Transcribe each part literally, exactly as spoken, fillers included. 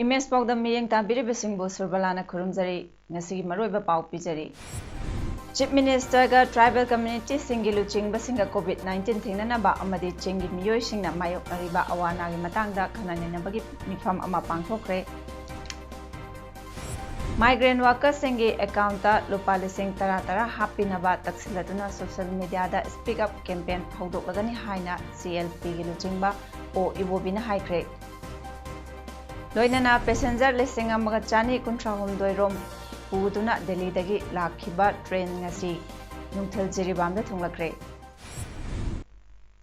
Image ꯄꯥꯎꯗꯝ ꯃꯤꯠꯌꯦꯡ ꯇꯥꯕꯤꯔꯤꯕꯁꯤꯡꯕꯨ ꯁꯨꯔꯕꯂꯥꯅ ꯈꯨꯔꯨꯝꯖꯔꯤ꯫ ꯉꯁꯤꯒꯤ ꯃꯔꯨꯑꯣꯏꯕ ꯄꯥꯎ ꯄꯤꯖꯔꯤ꯫ ꯆꯤꯐ ꯃꯤꯅꯤꯁꯇꯔꯒ ꯇ꯭ꯔꯥꯏꯕꯦꯜ ꯀꯝꯃ꯭ꯌꯨꯅꯤꯇꯤꯁꯤꯡꯒꯤ ꯂꯨꯆꯤꯡꯕꯁꯤꯡꯒ ꯀꯣꯚꯤꯗ ꯅꯥꯏꯟꯇꯤꯟ ꯊꯦꯡꯅꯅꯕ ꯑꯃꯗꯤ ꯆꯤꯡꯒꯤ ꯃꯤꯑꯣꯏꯁꯤꯡꯅ ꯃꯥꯌꯣꯛꯅꯔꯤꯕ ꯑꯋꯥ ꯑꯅꯥꯒꯤ ꯃꯇꯥꯡꯗ ꯈꯟꯅ ꯅꯩꯅꯕꯒꯤ ꯃꯤꯐꯝ ꯑꯃ ꯄꯥꯡꯊꯣꯛꯈ꯭ꯔꯦ꯫ ꯃꯥꯏꯒ꯭ꯔꯦꯟ ꯋꯥꯔꯀꯔꯁꯤꯡꯒꯤ ꯑꯦꯀꯥꯎꯟꯇ ꯂꯨꯄꯥ ꯂꯤꯁꯤꯡ ꯇꯔꯥ ꯇꯔꯥ ꯍꯥꯞꯄꯤꯅꯕ ꯇꯛꯁꯤꯜꯂꯗꯨꯅ ꯁꯣꯁꯤꯌꯦꯜ ꯃꯤꯗꯤꯌꯥꯗ ꯁ꯭ꯄꯤꯛ ꯑꯞ ꯀꯦꯝꯄꯦꯟ ꯍꯧꯗꯣꯛꯂꯒꯅꯤ ꯍꯥꯏꯅ ꯁꯤ ꯑꯦꯜ ꯄꯤꯒꯤ ꯂꯨꯆꯤꯡꯕ ꯑꯣ ꯏꯕꯣꯕꯤꯅ ꯍꯥꯏꯈ꯭ꯔꯦ꯫ ꯂꯣꯏꯅꯅ ꯄꯦꯁꯦꯟꯖꯔ ꯂꯤꯁꯤꯡ ꯑꯃꯒ ꯆꯅꯤ ꯀꯨꯟꯊ꯭ꯔꯥ ꯍꯨꯝꯗꯣꯏ ꯔꯣꯝ ꯄꯨꯗꯨꯅ ꯗꯦꯜꯂꯤꯗꯒꯤ ꯂꯥꯛꯈꯤꯕ ꯇ꯭ꯔꯦꯟ ꯉꯁꯤ ꯅꯨꯡꯊꯤꯜ ꯖꯤꯔꯤꯕꯥꯝꯗ ꯊꯨꯡꯂꯛꯈ꯭ꯔꯦ꯫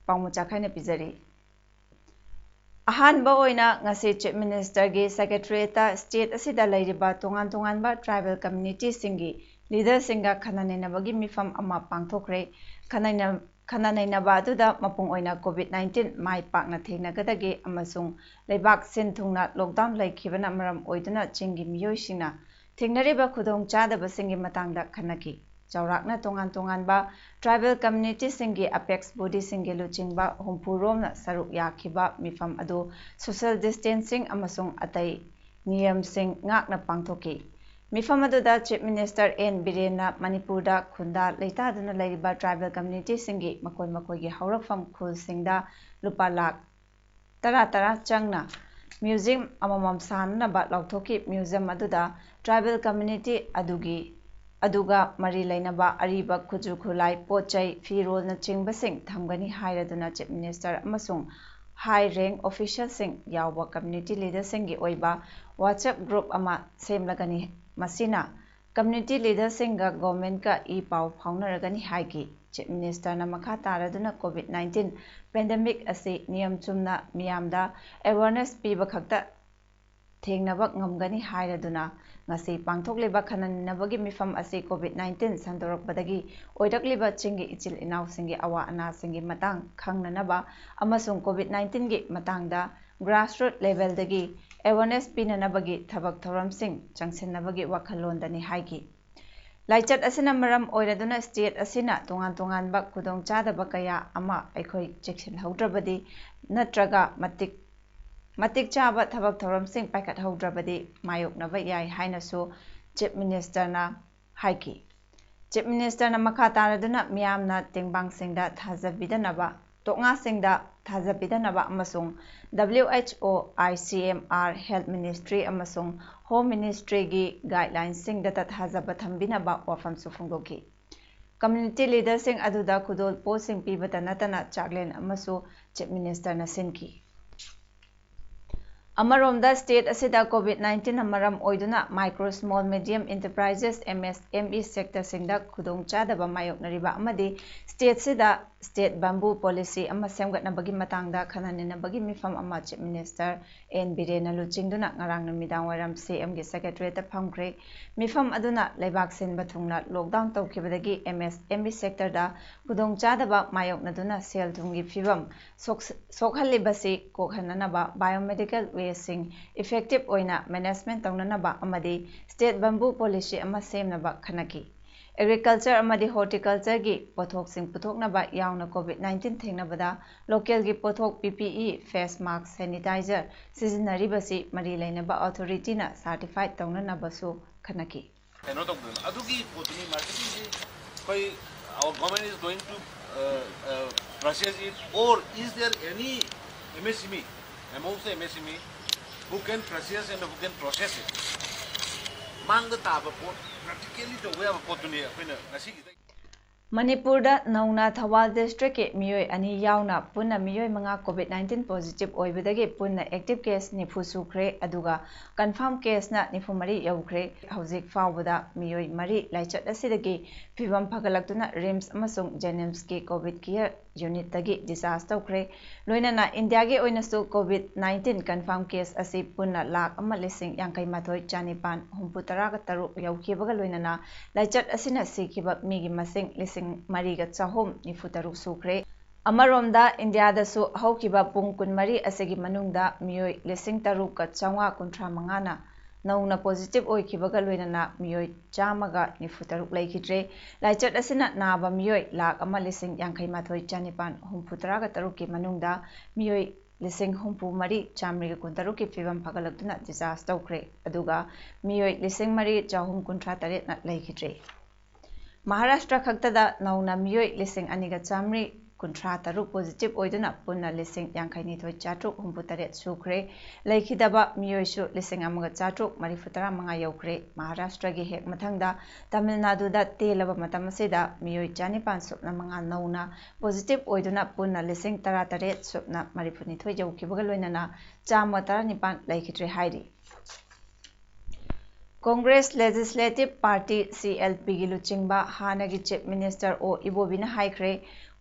ꯄꯥꯎꯃꯨ ꯆꯥꯈꯥꯏꯅ ꯄꯤꯖꯔꯤ꯫ ꯑꯍꯥꯟꯕ ꯑꯣꯏꯅ ꯉꯁꯤ ꯆꯤꯐ ꯃꯤꯅꯤꯁꯇꯔꯒꯤ ꯁꯦꯀ꯭ꯔꯦꯇꯔꯤꯌꯦꯠꯇ ꯁ꯭ꯇꯦꯠ ꯑꯁꯤꯗ ꯂꯩꯔꯤꯕ ꯇꯣꯉꯥꯟ ꯇꯣꯉꯥꯟꯕ ꯇ꯭ꯔꯥꯏꯕꯦꯜ ꯀꯝꯃ꯭ꯌꯨꯅꯤꯇꯤꯁꯤꯡꯒꯤ ꯂꯤꯗꯔꯁꯤꯡꯒ ꯈꯟꯅ ꯅꯩꯅꯕꯒꯤ ꯃꯤꯐꯝ ꯑꯃ ꯄꯥꯡꯊꯣꯛꯈ꯭ꯔꯦ꯫ ꯈꯟꯅ ꯅꯩꯅ-, ꯈꯟꯅ ꯅꯩꯅꯕ ꯑꯗꯨꯗ ꯃꯄꯨꯡ ꯑꯣꯏꯅ ꯀꯣꯚꯤꯗ ꯅꯥꯏꯟꯇꯤꯟ ꯃꯥꯏ ꯄꯥꯛꯅ ꯊꯦꯡꯅꯒꯗꯒꯦ ꯑꯃꯁꯨꯡ ꯂꯩꯕꯥꯛ ꯁꯤꯟ ꯊꯨꯡꯅ ꯂꯣꯛꯗꯥꯎꯟ ꯂꯩꯈꯤꯕꯅ ꯃꯔꯝ ꯑꯣꯏꯗꯨꯅ ꯆꯤꯡꯒꯤ ꯃꯤꯑꯣꯏꯁꯤꯡꯅ ꯊꯦꯡꯅꯔꯤꯕ ꯈꯨꯗꯣꯡꯆꯥꯗꯕꯁꯤꯡꯒꯤ ꯃꯇꯥꯡꯗ ꯈꯟꯅꯈꯤ꯫ ꯆꯥꯎꯔꯥꯛꯅ ꯇꯣꯉꯥꯟ ꯇꯣꯉꯥꯟꯕ ꯇ꯭ꯔꯥꯏꯕꯦꯜ ꯀꯝꯃ꯭ꯌꯨꯅꯤꯇꯤꯁꯤꯡꯒꯤ ꯑꯄꯦꯛꯁ ꯕꯣꯗꯤꯁꯤꯡꯒꯤ ꯂꯨꯆꯤꯡꯕ ꯍꯨꯝꯐꯨ ꯔꯣꯝꯅ ꯁꯔꯨꯛ ꯌꯥꯈꯤꯕ ꯃꯤꯐꯝ ꯑꯗꯨ ꯁꯣꯁꯤꯌꯦꯜ ꯗꯤꯁꯇꯦꯟꯁꯤꯡ ꯑꯃꯁꯨꯡ ꯑꯇꯩ ꯅꯤꯌꯝꯁꯤꯡ ꯉꯥꯛꯅ ꯄꯥꯡꯊꯣꯛꯈꯤ꯫ ꯃꯤꯐꯝ ꯑꯗꯨꯗ ꯆꯤꯐ ꯃꯤꯅꯤꯁꯇꯔ ꯑꯦꯟ ꯕꯤꯔꯦꯟꯅ ꯃꯅꯤꯄꯨꯔꯗ ꯈꯨꯟꯗꯥ ꯂꯩꯇꯥꯗꯨꯅ ꯂꯩꯔꯤꯕ ꯇ꯭ꯔꯥꯏꯕꯦꯜ ꯀꯝꯃ꯭ꯌꯨꯅꯤꯇꯤꯁꯤꯡꯒꯤ ꯃꯈꯣꯏ ꯃꯈꯣꯏꯒꯤ ꯍꯧꯔꯛꯐꯝ ꯈꯨꯜꯁꯤꯡꯗ ꯂꯨꯄꯥ ꯂꯥꯈ ꯇꯔꯥ ꯇꯔꯥ ꯆꯪꯅ ꯃ꯭ꯌꯨꯖꯤꯌꯝ ꯑꯃꯃꯝ ꯁꯥꯅꯅꯕ ꯂꯥꯎꯊꯣꯛꯈꯤ꯫ ꯃ꯭ꯌꯨꯖꯤꯌꯝ ꯑꯗꯨꯗ ꯇ꯭ꯔꯥꯏꯕꯦꯜ ꯀꯝꯃ꯭ꯌꯨꯅꯤꯇꯤ ꯑꯗꯨꯒꯤ, ꯑꯗꯨꯒ ꯃꯔꯤ ꯂꯩꯅꯕ ꯑꯔꯤꯕ ꯈꯨꯠꯁꯨ ꯈꯨꯠꯂꯥꯏ, ꯄꯣꯠ ꯆꯩ, ꯐꯤꯔꯣꯜꯅꯆꯤꯡꯕꯁꯤꯡ ꯊꯝꯒꯅꯤ ꯍꯥꯏꯔꯗꯨꯅ ꯆꯤꯐ ꯃꯤꯅꯤꯁꯇꯔ ꯑꯃꯁꯨꯡ ꯍꯥꯏ ꯔꯦꯡꯛ ꯑꯣꯐꯤꯁꯤꯌꯦꯜꯁꯤꯡ ꯌꯥꯎꯕ ꯀꯝꯃ꯭ꯌꯨꯅꯤꯇꯤ ꯂꯤꯗꯔꯁꯤꯡꯒꯤ ꯑꯣꯏꯕ WhatsApp ꯒ꯭ꯔꯨꯞ ꯑꯃ ꯁꯦꯝꯂꯒꯅꯤ꯫ ꯃꯁꯤꯅ ꯀꯝꯃ꯭ꯌꯨꯅꯤꯇꯤ ꯂꯤꯗꯔꯁꯤꯡꯒ ꯒꯣꯔꯃꯦꯟꯠꯀ ꯏ ꯄꯥꯎ ꯐꯥꯎꯅꯔꯒꯅꯤ ꯍꯥꯏꯈꯤ꯫ ꯆꯤꯐ ꯃꯤꯅꯤꯁꯇꯔꯅ ꯃꯈꯥ ꯇꯥꯔꯗꯨꯅ ꯀꯣꯚꯤꯗ ꯅꯥꯏꯟꯇꯤꯟ ꯄꯦꯟꯗꯦꯃꯤꯛ ꯑꯁꯤ ꯅꯤꯌꯝ ꯆꯨꯝꯅ ꯃꯤꯌꯥꯝꯗ ꯑꯦꯋꯥꯔꯅꯦꯁ ꯄꯤꯕ ꯈꯛꯇ ꯊꯦꯡꯅꯕ ꯉꯝꯒꯅꯤ ꯍꯥꯏꯔꯗꯨꯅ ꯉꯁꯤ ꯄꯥꯡꯊꯣꯛꯂꯤꯕ ꯈꯟꯅ ꯅꯩꯅꯕꯒꯤ ꯃꯤꯐꯝ ꯑꯁꯤ ꯀꯣꯚꯤꯗ ꯅꯥꯏꯟꯇꯤꯟ ꯁꯟꯗꯣꯔꯛꯄꯗꯒꯤ ꯑꯣꯏꯔꯛꯂꯤꯕ ꯆꯤꯡꯒꯤ ꯏꯆꯤꯜ ꯏꯅꯥꯎꯁꯤꯡꯒꯤ ꯑꯋꯥ ꯑꯅꯥꯁꯤꯡꯒꯤ ꯃꯇꯥꯡ ꯈꯪꯅꯅꯕ ꯑꯃꯁꯨꯡ ꯀꯣꯚꯤꯗ ꯅꯥꯏꯟꯇꯤꯟꯒꯤ ꯃꯇꯥꯡꯗ ꯒ꯭ꯔꯥꯁꯔꯨꯠ ꯂꯦꯚꯦꯜꯗꯒꯤ ꯑꯦꯋꯥꯔꯅꯦꯁ ꯄꯤꯅꯅꯕꯒꯤ ꯊꯕꯛ ꯊꯧꯔꯝꯁꯤꯡ ꯆꯪꯁꯤꯟꯅꯕꯒꯤ ꯋꯥꯈꯜꯂꯣꯟꯗꯅꯤ ꯍꯥꯏꯈꯤ꯫ ꯂꯥꯏꯆꯠ ꯑꯁꯤꯅ ꯃꯔꯝ ꯑꯣꯏꯔꯗꯨꯅ ꯁ꯭ꯇꯦꯠ ꯑꯁꯤꯅ ꯇꯣꯉꯥꯟ ꯇꯣꯉꯥꯟꯕ ꯈꯨꯗꯣꯡꯆꯥꯗꯕ ꯀꯌꯥ ꯑꯃ ꯑꯩꯈꯣꯏ ꯆꯦꯛꯁꯤꯜꯍꯧꯗ꯭ꯔꯕꯗꯤ ꯅꯠꯇ꯭ꯔꯒ ꯃꯇꯤꯛ ꯃꯇꯤꯛ ꯆꯥꯕ ꯊꯕꯛ ꯊꯧꯔꯝꯁꯤꯡ ꯄꯥꯏꯈꯠꯍꯧꯗ꯭ꯔꯕꯗꯤ ꯃꯥꯌꯣꯛꯅꯕ ꯌꯥꯏ ꯍꯥꯏꯅꯁꯨ ꯆꯤꯐ ꯃꯤꯅꯤꯁꯇꯔꯅ ꯍꯥꯏꯈꯤ꯫ ꯆꯤꯐ ꯃꯤꯅꯤꯁꯇꯔꯅ ꯃꯈꯥ ꯇꯥꯔꯗꯨꯅ ꯃꯤꯌꯥꯝꯅ ꯇꯦꯡꯕꯥꯡꯁꯤꯡꯗ ꯊꯥꯖꯕꯤꯗꯅꯕ, ꯇꯣꯛꯉꯥꯁꯤꯡꯗ ꯊꯥꯖꯕꯤꯗꯅꯕ ꯑꯃꯁꯨꯡ W H O, I C M R, Health Ministry ꯑꯃꯁꯨꯡ Home Ministryꯒꯤ ꯒꯥꯏꯗꯂꯥꯏꯟꯁꯤꯡꯗꯇ ꯊꯥꯖꯕ ꯊꯝꯕꯤꯅꯕ ꯋꯥꯐꯝꯁꯨ ꯐꯣꯡꯗꯣꯛꯈꯤ꯫ ꯀꯝꯃ꯭ꯌꯨꯅꯤꯇꯤ ꯂꯤꯗꯔꯁꯤꯡ ꯑꯗꯨꯗ ꯈꯨꯗꯣꯜ ꯄꯣꯠꯁꯤꯡ ꯄꯤꯕꯇ ꯅꯠꯇꯅ ꯆꯥꯛꯂꯦꯟ ꯑꯃꯁꯨ ꯆꯤꯐ ꯃꯤꯅꯤꯁꯇꯔꯅ ꯁꯤꯟꯈꯤ꯫ ꯑꯃꯔꯣꯝꯗ, ꯁ꯭ꯇꯦꯠ ꯑꯁꯤꯗ ꯀꯣꯚꯤꯗ ꯅꯥꯏꯟꯇꯤꯟꯅ ꯃꯔꯝ ꯑꯣꯏꯗꯨꯅ micro, small, medium enterprises, M S M E, ꯁꯦꯛꯇꯔꯁꯤꯡꯗ ꯈꯨꯗꯣꯡꯆꯥꯗꯕ ꯃꯥꯌꯣꯛꯅꯔꯤꯕ ꯑꯃꯗꯤ ꯁ꯭ꯇꯦꯠꯁꯤꯗ ꯁ꯭ꯇꯦꯠ ꯕꯦꯝꯕꯨ ꯄꯣꯂꯤꯁꯤ ꯑꯃ ꯁꯦꯝꯒꯠꯅꯕꯒꯤ ꯃꯇꯥꯡꯗ ꯈꯟꯅ ꯅꯩꯅꯕꯒꯤ ꯃꯤꯐꯝ ꯑꯃ ꯆꯤꯐ ꯃꯤꯅꯤꯁꯇꯔ ꯑꯦꯟ ꯕꯤꯔꯦꯟꯅ ꯂꯨꯆꯤꯡꯗꯨꯅ ꯉꯔꯥꯡ ꯅꯨꯃꯤꯗꯥꯡ ꯋꯥꯏꯔꯝ ꯁꯤ ꯑꯦꯝꯒꯤ ꯁꯦꯀ꯭ꯔꯦꯇꯔꯤꯌꯦꯠꯇ ꯐꯝꯈ꯭ꯔꯦ꯫ ꯃꯤꯐꯝ ꯑꯗꯨꯅ ꯂꯩꯕꯥꯛ ꯁꯤꯟꯕ ꯊꯨꯡꯅ lockdown ꯇꯧꯈꯤꯕꯗꯒꯤ M S M E ꯁꯦꯛꯇꯔꯗ ꯈꯨꯗꯣꯡꯆꯥꯗꯕ ꯃꯥꯌꯣꯛꯅꯗꯨꯅ ꯁꯦꯜ ꯊꯨꯝꯒꯤ ꯐꯤꯕꯝ ꯁꯣꯛ-, ꯁꯣꯛꯍꯜꯂꯤꯕꯁꯤ ꯀꯣꯛꯍꯟꯅꯅꯕ ꯕꯥꯏꯑꯣꯃꯦꯗꯤꯀꯦꯜ ꯋꯦꯁꯁꯤꯡ ꯏꯐꯦꯛꯇꯤꯚ ꯑꯣꯏꯅ ꯃꯦꯅꯦꯖꯃꯦꯟꯠ ꯇꯧꯅꯅꯕ ꯑꯃꯗꯤ ꯁ꯭ꯇꯦꯠ ꯕꯦꯝꯕꯨ ꯄꯣꯂꯤꯁꯤ ꯑꯃ ꯁꯦꯝꯅꯕ ꯈꯟꯅꯈꯤ꯫ ꯑꯦꯒ꯭ꯔꯤꯀꯜꯆꯔ ꯑꯃꯗꯤ ꯍꯣꯔꯇꯤꯀꯜꯆꯔꯒꯤ ꯄꯣꯠꯊꯣꯛꯁꯤꯡ ꯄꯨꯊꯣꯛꯅꯕ ꯌꯥꯎꯅ ꯀꯣꯚꯤꯗ ꯅꯥꯏꯟꯇꯤꯟ ꯊꯦꯡꯅꯕꯗ ꯂꯣꯀꯦꯜꯒꯤ ꯄꯣꯠꯊꯣꯛ, P P E, ꯐꯦꯁ ꯃꯥꯁꯛ, ꯁꯦꯅꯤꯇꯥꯏꯖꯔ ꯁꯤꯖꯤꯟꯅꯔꯤꯕꯁꯤ ꯃꯔꯤ ꯂꯩꯅꯕ ꯑꯣꯊꯣꯔꯤꯇꯤꯅ ꯁꯥꯔꯇꯤꯐꯥꯏꯗ ꯇꯧꯅꯅꯕꯁꯨ ꯈꯟꯅꯈꯤ꯫ ꯀꯩꯅꯣ ꯇꯧꯗꯅ ꯑꯗꯨꯒꯤ ꯄꯣꯠꯇꯨꯅꯤ ꯃꯥꯔꯀꯦꯇꯤꯡꯁꯤ ꯑꯩꯈꯣꯏ, our government is going to, uh, uh, purchase it, or is there any M S M E amongst the M S M E who can purchase and who can process it? ꯃꯥꯡꯗ ꯇꯥꯕ ꯄꯣꯠ practically ꯇꯧꯕ ꯌꯥꯕ ꯄꯣꯠꯇꯨꯅꯤ ꯑꯩꯈꯣꯏꯅ ꯉꯁꯤꯒꯤꯗ ꯃꯅꯤꯄꯨꯔꯗ ꯅꯧꯅ ꯊꯧꯕꯥꯜ ꯗꯤꯁꯇ꯭ꯔꯤꯛꯀꯤ ꯃꯤꯑꯣꯏ ꯑꯅꯤ ꯌꯥꯎꯅ ꯄꯨꯟꯅ ꯃꯤꯑꯣꯏ ꯃꯉꯥ COVID nineteen positive ꯑꯣꯏꯕꯗꯒꯤ ꯄꯨꯟꯅ active case ꯅꯤꯐꯨ ꯁꯨꯈ꯭ꯔꯦ, ꯑꯗꯨꯒ confirm caseꯅ ꯅꯤꯐꯨ ꯃꯔꯤ ꯌꯧꯈ꯭ꯔꯦ꯫ ꯍꯧꯖꯤꯛ ꯐꯥꯎꯕꯗ ꯃꯤꯑꯣꯏ ꯃꯔꯤ ꯂꯥꯏꯆꯠ ꯑꯁꯤꯗꯒꯤ ꯐꯤꯕꯝ ꯐꯒꯠꯂꯛꯇꯨꯅ RIMS ꯑꯃꯁꯨꯡ JNIMSꯀꯤ COVID care unitꯇꯒꯤ discharge ꯇꯧꯈ꯭ꯔꯦ꯫ ꯂꯣꯏꯅꯅ ꯏꯟꯗꯤꯌꯥꯒꯤ ꯑꯣꯏꯅꯁꯨ COVID nineteen confirm case ꯑꯁꯤ ꯄꯨꯟꯅ ꯂꯥꯈ ꯑꯃ ꯂꯤꯁꯤꯡ ꯌꯥꯡꯈꯩ ꯃꯥꯊꯣꯏ ꯆꯥꯅꯤꯄꯥꯟ ꯍꯨꯝꯐꯨ ꯇꯔꯥꯒ ꯇꯔꯨꯛ ꯌꯧꯈꯤꯕꯒ ꯂꯣꯏꯅꯅ ꯂꯥꯏꯆꯠ ꯑꯁꯤꯅ ꯁꯤꯈꯤꯕ ꯃꯤꯒꯤ ꯃꯁꯤꯡ ꯂꯤꯁꯤꯡ ꯃꯔꯤꯒ ꯆꯍꯨꯝ ꯅꯤꯐꯨ ꯇꯔꯨꯛ ꯁꯨꯈ꯭ꯔꯦ꯫ ꯑꯃꯔꯣꯝꯗ, ꯏꯟꯗꯤꯌꯥꯗꯁꯨ ꯍꯧꯈꯤꯕ ꯄꯨꯡ ꯀꯨꯟꯃꯔꯤ ꯑꯁꯤꯒꯤ ꯃꯅꯨꯡꯗ ꯃꯤꯑꯣꯏ ꯂꯤꯁꯤꯡ ꯇꯔꯨꯛꯀ ꯆꯥꯝꯃꯉꯥ ꯀꯨꯟꯊ꯭ꯔꯥ ꯃꯉꯥꯅ ꯅꯧꯅ positive ꯑꯣꯏꯈꯤꯕꯒ ꯂꯣꯏꯅꯅ ꯃꯤꯑꯣꯏ ꯆꯥꯝꯃꯒ ꯅꯤꯐꯨ ꯇꯔꯨꯛ ꯂꯩꯈꯤꯗ꯭ꯔꯦ꯫ ꯂꯥꯏꯆꯠ ꯑꯁꯤꯅ ꯅꯥꯕ ꯃꯤꯑꯣꯏ ꯂꯥꯈ ꯑꯃ ꯂꯤꯁꯤꯡ ꯌꯥꯡꯈꯩ ꯃꯥꯊꯣꯏ ꯆꯥꯅꯤꯄꯥꯟ ꯍꯨꯝꯐꯨ ꯇꯔꯥꯒ ꯇꯔꯨꯛꯀꯤ ꯃꯅꯨꯡꯗ ꯃꯤꯑꯣꯏ ꯂꯤꯁꯤꯡ ꯍꯨꯝꯐꯨ ꯃꯔꯤ ꯆꯥꯃꯔꯤꯒ ꯀꯨꯟꯇꯔꯨꯛꯀꯤ ꯐꯤꯕꯝ ꯐꯒꯠꯂꯛꯇꯨꯅ discharge ꯇꯧꯈ꯭ꯔꯦ, ꯑꯗꯨꯒ ꯃꯤꯑꯣꯏ ꯂꯤꯁꯤꯡ ꯃꯔꯤ ꯆꯍꯨꯝ ꯀꯨꯟꯊ꯭ꯔꯥ ꯇꯔꯦꯠꯅ ꯂꯩꯈꯤꯗ꯭ꯔꯦ꯫ ꯃꯍꯥꯔꯥꯁꯇ꯭ꯔ ꯈꯛꯇꯗ ꯅꯧꯅ ꯃꯤꯑꯣꯏ ꯂꯤꯁꯤꯡ ꯑꯅꯤꯒ ꯆꯥꯃꯔꯤ ꯀꯨꯟꯊ꯭ꯔꯥ ꯇꯔꯨꯛ positive ꯑꯣꯏꯗꯨꯅ ꯄꯨꯟꯅ ꯂꯤꯁꯤꯡ ꯌꯥꯡꯈꯩ ꯅꯤꯊꯣꯏ ꯆꯥꯇ꯭ꯔꯨꯛ ꯍꯨꯝꯐꯨ ꯇꯔꯦꯠ ꯁꯨꯈ꯭ꯔꯦ꯫ ꯂꯩꯈꯤꯗꯕ ꯃꯤꯑꯣꯏꯁꯨ ꯂꯤꯁꯤꯡ ꯑꯃꯒ ꯆꯥꯇ꯭ꯔꯨꯛ ꯃꯔꯤꯐꯨ ꯇꯔꯥ ꯃꯉꯥ ꯌꯧꯈ꯭ꯔꯦ꯫ ꯃꯍꯥꯔꯥꯁꯇ꯭ꯔꯒꯤ ꯍꯦꯛ ꯃꯊꯪꯗ ꯇꯥꯃꯤꯜ ꯅꯥꯗꯨꯗ ꯇꯦꯜꯂꯕ ꯃꯇꯝ ꯑꯁꯤꯗ ꯃꯤꯑꯣꯏ ꯆꯥꯅꯤꯄꯥꯟ ꯁꯨꯞꯅ ꯃꯉꯥ ꯅꯧꯅ positive ꯑꯣꯏꯗꯨꯅ ꯄꯨꯟꯅ ꯂꯤꯁꯤꯡ ꯇꯔꯥ ꯇꯔꯦꯠ ꯁꯨꯞꯅ ꯃꯔꯤꯐꯨ ꯅꯤꯊꯣꯏ ꯌꯧꯈꯤꯕꯒ ꯂꯣꯏꯅꯅ ꯆꯥꯝꯃ ꯇꯔꯥꯅꯤꯄꯥꯟ ꯂꯩꯈꯤꯗ꯭ꯔꯦ ꯍꯥꯏꯔꯤ꯫ Congress Legislative Party, CLPꯒꯤ ꯂꯨꯆꯤꯡꯕ ꯍꯥꯟꯅꯒꯤ Chief Minister ꯑꯣ ꯏꯕꯣꯕꯤꯅ ꯍꯥꯏꯈ꯭ꯔꯦ,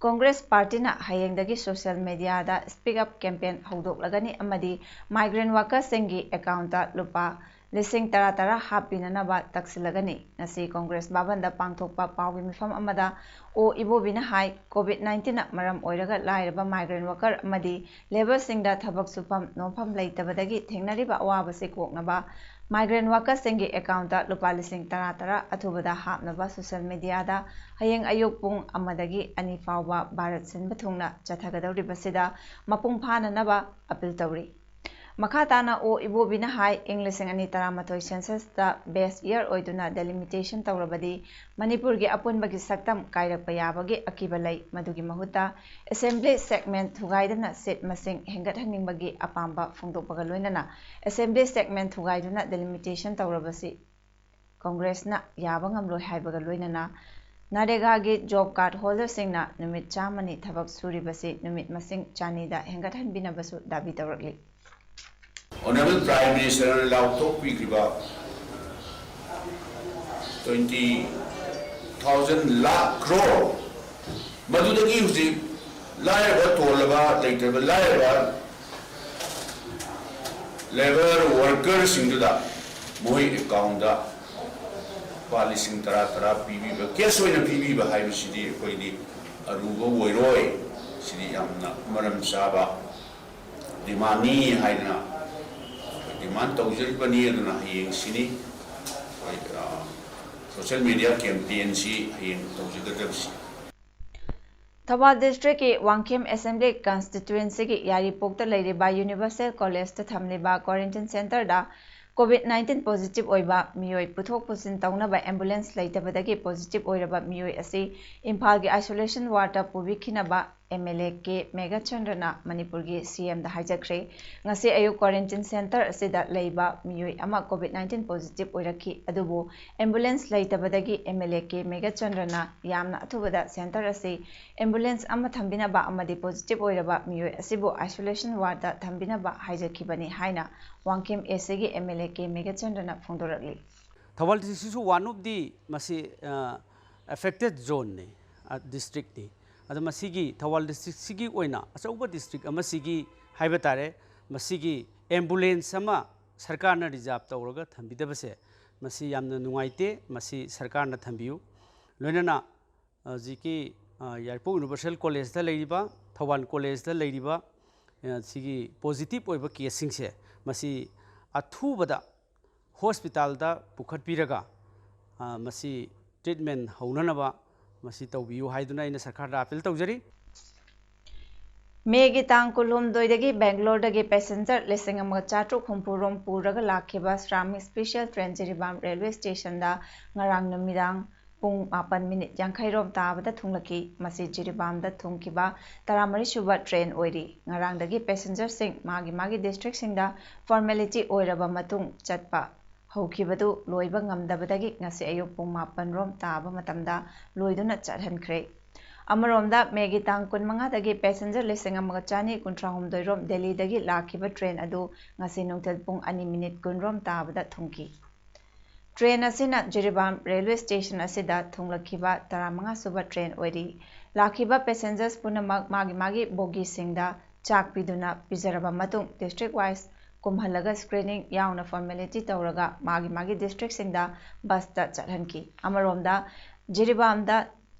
Congress Partyꯅ ꯍꯌꯦꯡꯗꯒꯤ social mediaꯗ Speak Up campaign ꯍꯧꯗꯣꯛꯂꯒꯅꯤ ꯑꯃꯗꯤ migrant workerꯁꯤꯡꯒꯤ accountꯇ ꯂꯨꯄꯥ ꯂꯤꯁꯤꯡ ꯇꯔꯥ ꯇꯔꯥ ꯍꯥꯞꯄꯤꯅꯅꯕ ꯇꯛꯁꯤꯜꯂꯒꯅꯤ꯫ ꯉꯁꯤ Congress ꯚꯕꯟꯗ ꯄꯥꯡꯊꯣꯛꯄ ꯄꯥꯎꯒꯤ ꯃꯤꯐꯝ ꯑꯃꯗ ꯑꯣ ꯏꯕꯣꯕꯤꯅ ꯍꯥꯏ, COVID nineteenꯅ ꯃꯔꯝ ꯑꯣꯏꯔꯒ ꯂꯥꯏꯔꯕ migrant worker ꯑꯃꯗꯤ labourꯁꯤꯡꯗ ꯊꯕꯛ ꯁꯨꯐꯝ ꯅꯣꯝꯐꯝ ꯂꯩꯇꯕꯗꯒꯤ ꯊꯦꯡꯅꯔꯤꯕ ꯑꯋꯥꯕꯁꯤ ꯀꯣꯛꯅꯕ migrant workerꯁꯤꯡꯒꯤ accountꯇ ꯂꯨꯄꯥ ꯂꯤꯁꯤꯡ ꯇꯔꯥ ꯇꯔꯥ ꯑꯊꯨꯕꯗ ꯍꯥꯞꯅꯕ social mediaꯗ ꯍꯌꯦꯡ ꯑꯌꯨꯛ ꯄꯨꯡ ꯑꯃꯗꯒꯤ ꯑꯅꯤ ꯐꯥꯎꯕ ꯚꯥꯔꯠ ꯁꯤꯟꯕ ꯊꯨꯡꯅ ꯆꯠꯊꯒꯗꯧꯔꯤꯕꯁꯤꯗ ꯃꯄꯨꯡ ꯐꯥꯅꯅꯕ appeal ꯇꯧꯔꯤ꯫ ꯃꯈꯥ ꯇꯥꯅ ꯑꯣ ꯏꯕꯣꯕꯤꯅ ꯍꯥꯏ, ꯏꯪ ꯂꯤꯁꯤꯡ ꯑꯅꯤ ꯇꯔꯥꯃꯥꯊꯣꯏ censusꯇ base year ꯑꯣꯏꯗꯨꯅ delimitation ꯇꯧꯔꯕꯗꯤ ꯃꯅꯤꯄꯨꯔꯒꯤ ꯑꯄꯨꯟꯕꯒꯤ ꯁꯛꯇꯝ ꯀꯥꯏꯔꯛꯄ ꯌꯥꯕꯒꯤ ꯑꯀꯤꯕ ꯂꯩ꯫ ꯃꯗꯨꯒꯤ ꯃꯍꯨꯠꯇ assembly segment ꯊꯨꯒꯥꯏꯗꯨꯅ seat ꯃꯁꯤꯡ ꯍꯦꯟꯒꯠꯍꯟꯅꯤꯡꯕꯒꯤ ꯑꯄꯥꯝꯕ ꯐꯣꯡꯗꯣꯛꯄꯒ ꯂꯣꯏꯅꯅ assembly segment ꯊꯨꯒꯥꯏꯗꯨꯅ delimitation ꯇꯧꯔꯕꯁꯤ Congressꯅ ꯌꯥꯕ ꯉꯝꯂꯣꯏ ꯍꯥꯏꯕꯒ ꯂꯣꯏꯅꯅ ꯅꯔꯦꯒꯥꯒꯤ ꯖꯣꯕ ꯀꯥꯔꯗ ꯍꯣꯜꯗꯔꯁꯤꯡꯅ ꯅꯨꯃꯤꯠ ꯆꯥꯝꯃꯅꯤ ꯊꯕꯛ ꯁꯨꯔꯤꯕꯁꯤ ꯅꯨꯃꯤꯠ ꯃꯁꯤꯡ ꯆꯅꯤꯗ ꯍꯦꯟꯒꯠꯍꯟꯕꯤꯅꯕꯁꯨ ꯗꯥꯕꯤ ꯇꯧꯔꯛꯂꯤ꯫ Honorable Prime Minister ꯅ ꯂꯥꯎꯊꯣꯛꯄꯤꯈꯤꯕ twenty thousand lakh crore, ꯃꯗꯨꯗꯒꯤ ꯍꯧꯖꯤꯛ ꯂꯥꯏꯔꯕ, ꯇꯣꯜꯂꯕ, ꯂꯩꯇꯕ, ꯂꯥꯏꯔꯕ labour worker ꯁꯤꯡꯗꯨꯗ ꯃꯈꯣꯏ ꯑꯦꯀꯥꯎꯟꯗ ꯂꯨꯄꯥ ꯂꯤꯁꯤꯡ ꯇꯔꯥ ꯇꯔꯥ ꯄꯤꯕꯤꯕ, ꯀꯦꯁ ꯑꯣꯏꯅ ꯄꯤꯕꯤꯕ ꯍꯥꯏꯕꯁꯤꯗꯤ ꯑꯩꯈꯣꯏꯗꯤ ꯑꯔꯨꯕ ꯑꯣꯏꯔꯣꯏ꯫ ꯁꯤꯗꯤ ꯌꯥꯝꯅ ꯃꯔꯝ ꯆꯥꯕ ꯗꯤꯃꯥꯟꯅꯤ ꯍꯥꯏꯗꯅ ꯗꯤꯃꯥꯟ ꯇꯧꯖꯔꯤꯕꯅꯤ꯫ ꯑꯗꯨꯅ ꯍꯌꯦꯡꯁꯤꯅꯤ ꯑꯩꯈꯣꯏ, ꯑ, social media campaign ꯁꯤ ꯍꯌꯦꯡ ꯇꯧꯖꯒꯗꯕꯁꯤ꯫ ꯊꯧꯕꯥꯜ ꯗꯤꯁꯇ꯭ꯔꯤꯛꯀꯤ ꯋꯥꯡꯈꯦꯝ ꯑꯦꯁꯦꯝꯕ꯭ꯂꯤ ꯀꯟꯁꯇꯤꯇ꯭ꯋꯦꯟꯁꯤꯒꯤ ꯌꯥꯏꯔꯤꯄꯣꯛꯇ ꯂꯩꯔꯤꯕ ꯌꯨꯅꯤꯚꯔꯁꯦꯜ ꯀꯣꯂꯦꯖꯇ ꯊꯝꯂꯤꯕ ꯀ꯭ꯋꯥꯔꯦꯟꯇꯤꯟ ꯁꯦꯟꯇꯔꯗ ꯀꯣꯚꯤꯗ ꯅꯥꯏꯟꯇꯤꯟ ꯄꯣꯖꯤꯇꯤꯚ ꯑꯣꯏꯕ ꯃꯤꯑꯣꯏ ꯄꯨꯊꯣꯛ ꯄꯨꯁꯤꯟ ꯇꯧꯅꯕ ꯑꯦꯝꯕꯨꯂꯦꯟꯁ ꯂꯩꯇꯕꯗꯒꯤ ꯄꯣꯖꯤꯇꯤꯚ ꯑꯣꯏꯔꯕ ꯃꯤꯑꯣꯏ ꯑꯁꯤ ꯏꯝꯐꯥꯜꯒꯤ ꯑꯥꯏꯁꯣꯂꯦꯁꯟ ꯋꯥꯔꯗꯇ ꯄꯨꯕꯤꯈꯤꯅꯕ ꯑꯦꯝ ꯑꯦꯜ ꯑꯦ ꯀꯦ ꯃꯦꯘꯆꯟꯗ꯭ꯔꯅ ꯃꯅꯤꯄꯨꯔꯒꯤ ꯁꯤ ꯑꯦꯝꯗ ꯍꯥꯏꯖꯈ꯭ꯔꯦ꯫ ꯉꯁꯤ ꯑꯌꯨꯛ ꯀ꯭ꯋꯥꯔꯦꯟꯇꯤꯟ ꯁꯦꯟꯇꯔ ꯑꯁꯤꯗ ꯂꯩꯕ ꯃꯤꯑꯣꯏ ꯑꯃ ꯀꯣꯚꯤꯗ ꯅꯥꯏꯟꯇꯤꯟ ꯄꯣꯖꯤꯇꯤꯚ ꯑꯣꯏꯔꯛꯈꯤ, ꯑꯗꯨꯕꯨ ꯑꯦꯝꯕꯨꯂꯦꯟꯁ ꯂꯩꯇꯕꯗꯒꯤ ꯑꯦꯝ ꯑꯦꯜ ꯑꯦ ꯀꯦ ꯃꯦꯘꯆꯟꯗ꯭ꯔꯅ ꯌꯥꯝꯅ ꯑꯊꯨꯕꯗ ꯁꯦꯟꯇꯔ ꯑꯁꯤ ꯑꯦꯝꯕꯨꯂꯦꯟꯁ ꯑꯃ ꯊꯝꯕꯤꯅꯕ ꯑꯃꯗꯤ ꯄꯣꯖꯤꯇꯤꯚ ꯑꯣꯏꯔꯕ ꯃꯤꯑꯣꯏ ꯑꯁꯤꯕꯨ ꯑꯥꯏꯁꯣꯂꯦꯁꯟ ꯋꯥꯔꯗꯇ ꯊꯝꯕꯤꯅꯕ ꯍꯥꯏꯖꯈꯤꯕꯅꯤ ꯍꯥꯏꯅ ꯋꯥꯡꯈꯦꯝ ꯑꯦꯁ ꯑꯦꯒꯤ ꯑꯦꯝ ꯑꯦꯜ ꯑꯦ ꯀꯦ ꯃꯦꯘꯆꯟꯗ꯭ꯔꯅ ꯐꯣꯡꯗꯣꯔꯛꯂꯤ꯫ ꯊꯧꯕꯥꯜ ꯗꯤꯁꯇ꯭ꯔꯤꯛꯁꯤꯁꯨ one of the ꯃꯁꯤ ꯑꯦꯐꯦꯛꯇꯦꯠ ꯖꯣꯟꯅꯤ, ꯗꯤꯁꯇ꯭ꯔꯤꯛꯅꯤ꯫ ꯑꯗꯣ ꯃꯁꯤꯒꯤ ꯊꯧꯕꯥꯜ ꯗꯤꯁꯇ꯭ꯔꯤꯛꯁꯤꯒꯤ ꯑꯣꯏꯅ ꯑꯆꯧꯕ ꯗꯤꯁꯇ꯭ꯔꯤꯛ ꯑꯃꯁꯤꯒꯤ ꯍꯥꯏꯕ ꯇꯥꯔꯦ, ꯃꯁꯤꯒꯤ ꯑꯦꯝꯕꯨꯂꯦꯟꯁ ꯑꯃ ꯁꯔꯀꯥꯔꯅ ꯔꯤꯖꯥꯕ ꯇꯧꯔꯒ ꯊꯝꯕꯤꯗꯕꯁꯦ ꯃꯁꯤ ꯌꯥꯝꯅ ꯅꯨꯡꯉꯥꯏꯇꯦ꯫ ꯃꯁꯤ ꯁꯔꯀꯥꯔꯅ ꯊꯝꯕꯤꯌꯨ꯫ ꯂꯣꯏꯅꯅ ꯍꯧꯖꯤꯛꯀꯤ ꯌꯥꯏꯔꯤꯄꯣꯛ ꯌꯨꯅꯤꯚꯔꯁꯦꯜ ꯀꯣꯂꯦꯖꯇ ꯂꯩꯔꯤꯕ, ꯊꯧꯕꯥꯜ ꯀꯣꯂꯦꯖꯇ ꯂꯩꯔꯤꯕ ꯁꯤꯒꯤ ꯄꯣꯖꯤꯇꯤꯚ ꯑꯣꯏꯕ ꯀꯦꯁꯁꯤꯡꯁꯦ ꯃꯁꯤ ꯑꯊꯨꯕꯗ ꯍꯣꯁꯄꯤꯇꯥꯜꯗ ꯄꯨꯈꯠꯄꯤꯔꯒ ꯃꯁꯤ ꯇ꯭ꯔꯤꯠꯃꯦꯟ ꯍꯧꯅꯅꯕ ꯃꯁꯤ ꯇꯧꯕꯤꯌꯨ ꯍꯥꯏꯗꯨꯅ ꯑꯩꯅ ꯁꯔꯀꯥꯔꯗ ꯑꯥꯄꯤꯜ ꯇꯧꯖꯔꯤ꯫ ꯃꯦꯒꯤ ꯇꯥꯡ ꯀꯨꯟꯍꯨꯝꯗꯣꯏꯗꯒꯤ ꯕꯦꯡꯒ꯭ꯂꯣꯔꯗꯒꯤ ꯄꯦꯁꯦꯟꯖꯔ ꯂꯤꯁꯤꯡ ꯑꯃꯒ ꯆꯥꯇ꯭ꯔꯨꯛ ꯍꯨꯝꯐꯨ ꯔꯣꯝ ꯄꯨꯔꯒ ꯂꯥꯛꯈꯤꯕ Shramik special train Jiribam railway ꯁ꯭ꯇꯦꯁꯟꯗ ꯉꯔꯥꯡ ꯅꯨꯃꯤꯗꯥꯡ ꯄꯨꯡ ꯃꯥꯄꯟ ꯃꯤꯅꯤꯠ ꯌꯥꯡꯈꯩ ꯔꯣꯝ ꯇꯥꯕꯗ ꯊꯨꯡꯂꯈꯤ꯫ ꯃꯁꯤ ꯖꯤꯔꯤꯕꯥꯝꯗ ꯊꯨꯡꯈꯤꯕ ꯇꯔꯥꯃꯔꯤ ꯁꯨꯕ ꯇ꯭ꯔꯦꯟ ꯑꯣꯏꯔꯤ꯫ ꯉꯔꯥꯡꯗꯒꯤ ꯄꯦꯁꯦꯟꯖꯔꯁꯤꯡ ꯃꯥꯒꯤ ꯃꯥꯒꯤ ꯗꯤꯁꯇ꯭ꯔꯤꯛꯁꯤꯡꯗ ꯐꯣꯔꯃꯦꯂꯤꯇꯤ ꯑꯣꯏꯔꯕ ꯃꯇꯨꯡ ꯆꯠꯄ ꯍꯧꯈꯤꯕꯗꯨ ꯂꯣꯏꯕ ꯉꯝꯗꯕꯗꯒꯤ ꯉꯁꯤ ꯑꯌꯨꯛ ꯄꯨꯡ ꯃꯥꯄꯟ ꯔꯣꯝ ꯇꯥꯕ ꯃꯇꯝꯗ ꯂꯣꯏꯗꯨꯅ ꯆꯠꯍꯟꯈ꯭ꯔꯦ꯫ ꯑꯃꯔꯣꯝꯗ, ꯃꯦꯒꯤ ꯇꯥꯡ ꯀꯨꯟꯃꯉꯥꯗꯒꯤ passenger ꯂꯤꯁꯤꯡ ꯑꯃꯒ ꯆꯥꯅꯤ ꯀꯨꯟꯊ꯭ꯔꯥꯍꯨꯝꯗꯣꯏ ꯔꯣꯝ ꯗꯦꯜꯂꯤꯗꯒꯤ ꯂꯥꯛꯈꯤꯕ train ꯑꯗꯨ ꯉꯁꯤ ꯅꯨꯡꯊꯤꯜ ꯄꯨꯡ ꯑꯅꯤ minute ꯀꯨꯟ ꯔꯣꯝ ꯇꯥꯕꯗ ꯊꯨꯡꯈꯤ꯫ Train ꯑꯁꯤꯅ ꯖꯤꯔꯤꯕꯥꯝ railway station ꯑꯁꯤꯗ ꯊꯨꯡꯂꯛꯈꯤꯕ ꯇꯔꯥꯃꯉꯥ ꯁꯨꯕ train ꯑꯣꯏꯔꯤ꯫ ꯂꯥꯛꯈꯤꯕ passengers ꯄꯨꯝꯅꯃꯛ ꯃꯥꯒꯤ ꯃꯥꯒꯤ bogiesꯁꯤꯡꯗ ꯆꯥꯛ ꯄꯤꯗꯨꯅ ꯄꯤꯖꯔꯕ ꯃꯇꯨꯡ district wise ꯀꯨꯝꯍꯜꯂꯒ screening ꯌꯥꯎꯅ formality ꯇꯧꯔꯒ ꯃꯥꯒꯤ ꯃꯥꯒꯤ districtꯁꯤꯡꯗ busꯇ ꯆꯠꯍꯟꯈꯤ꯫ ꯑꯃꯔꯣꯝꯗ, ꯖꯤꯔꯤꯕꯥꯝꯗ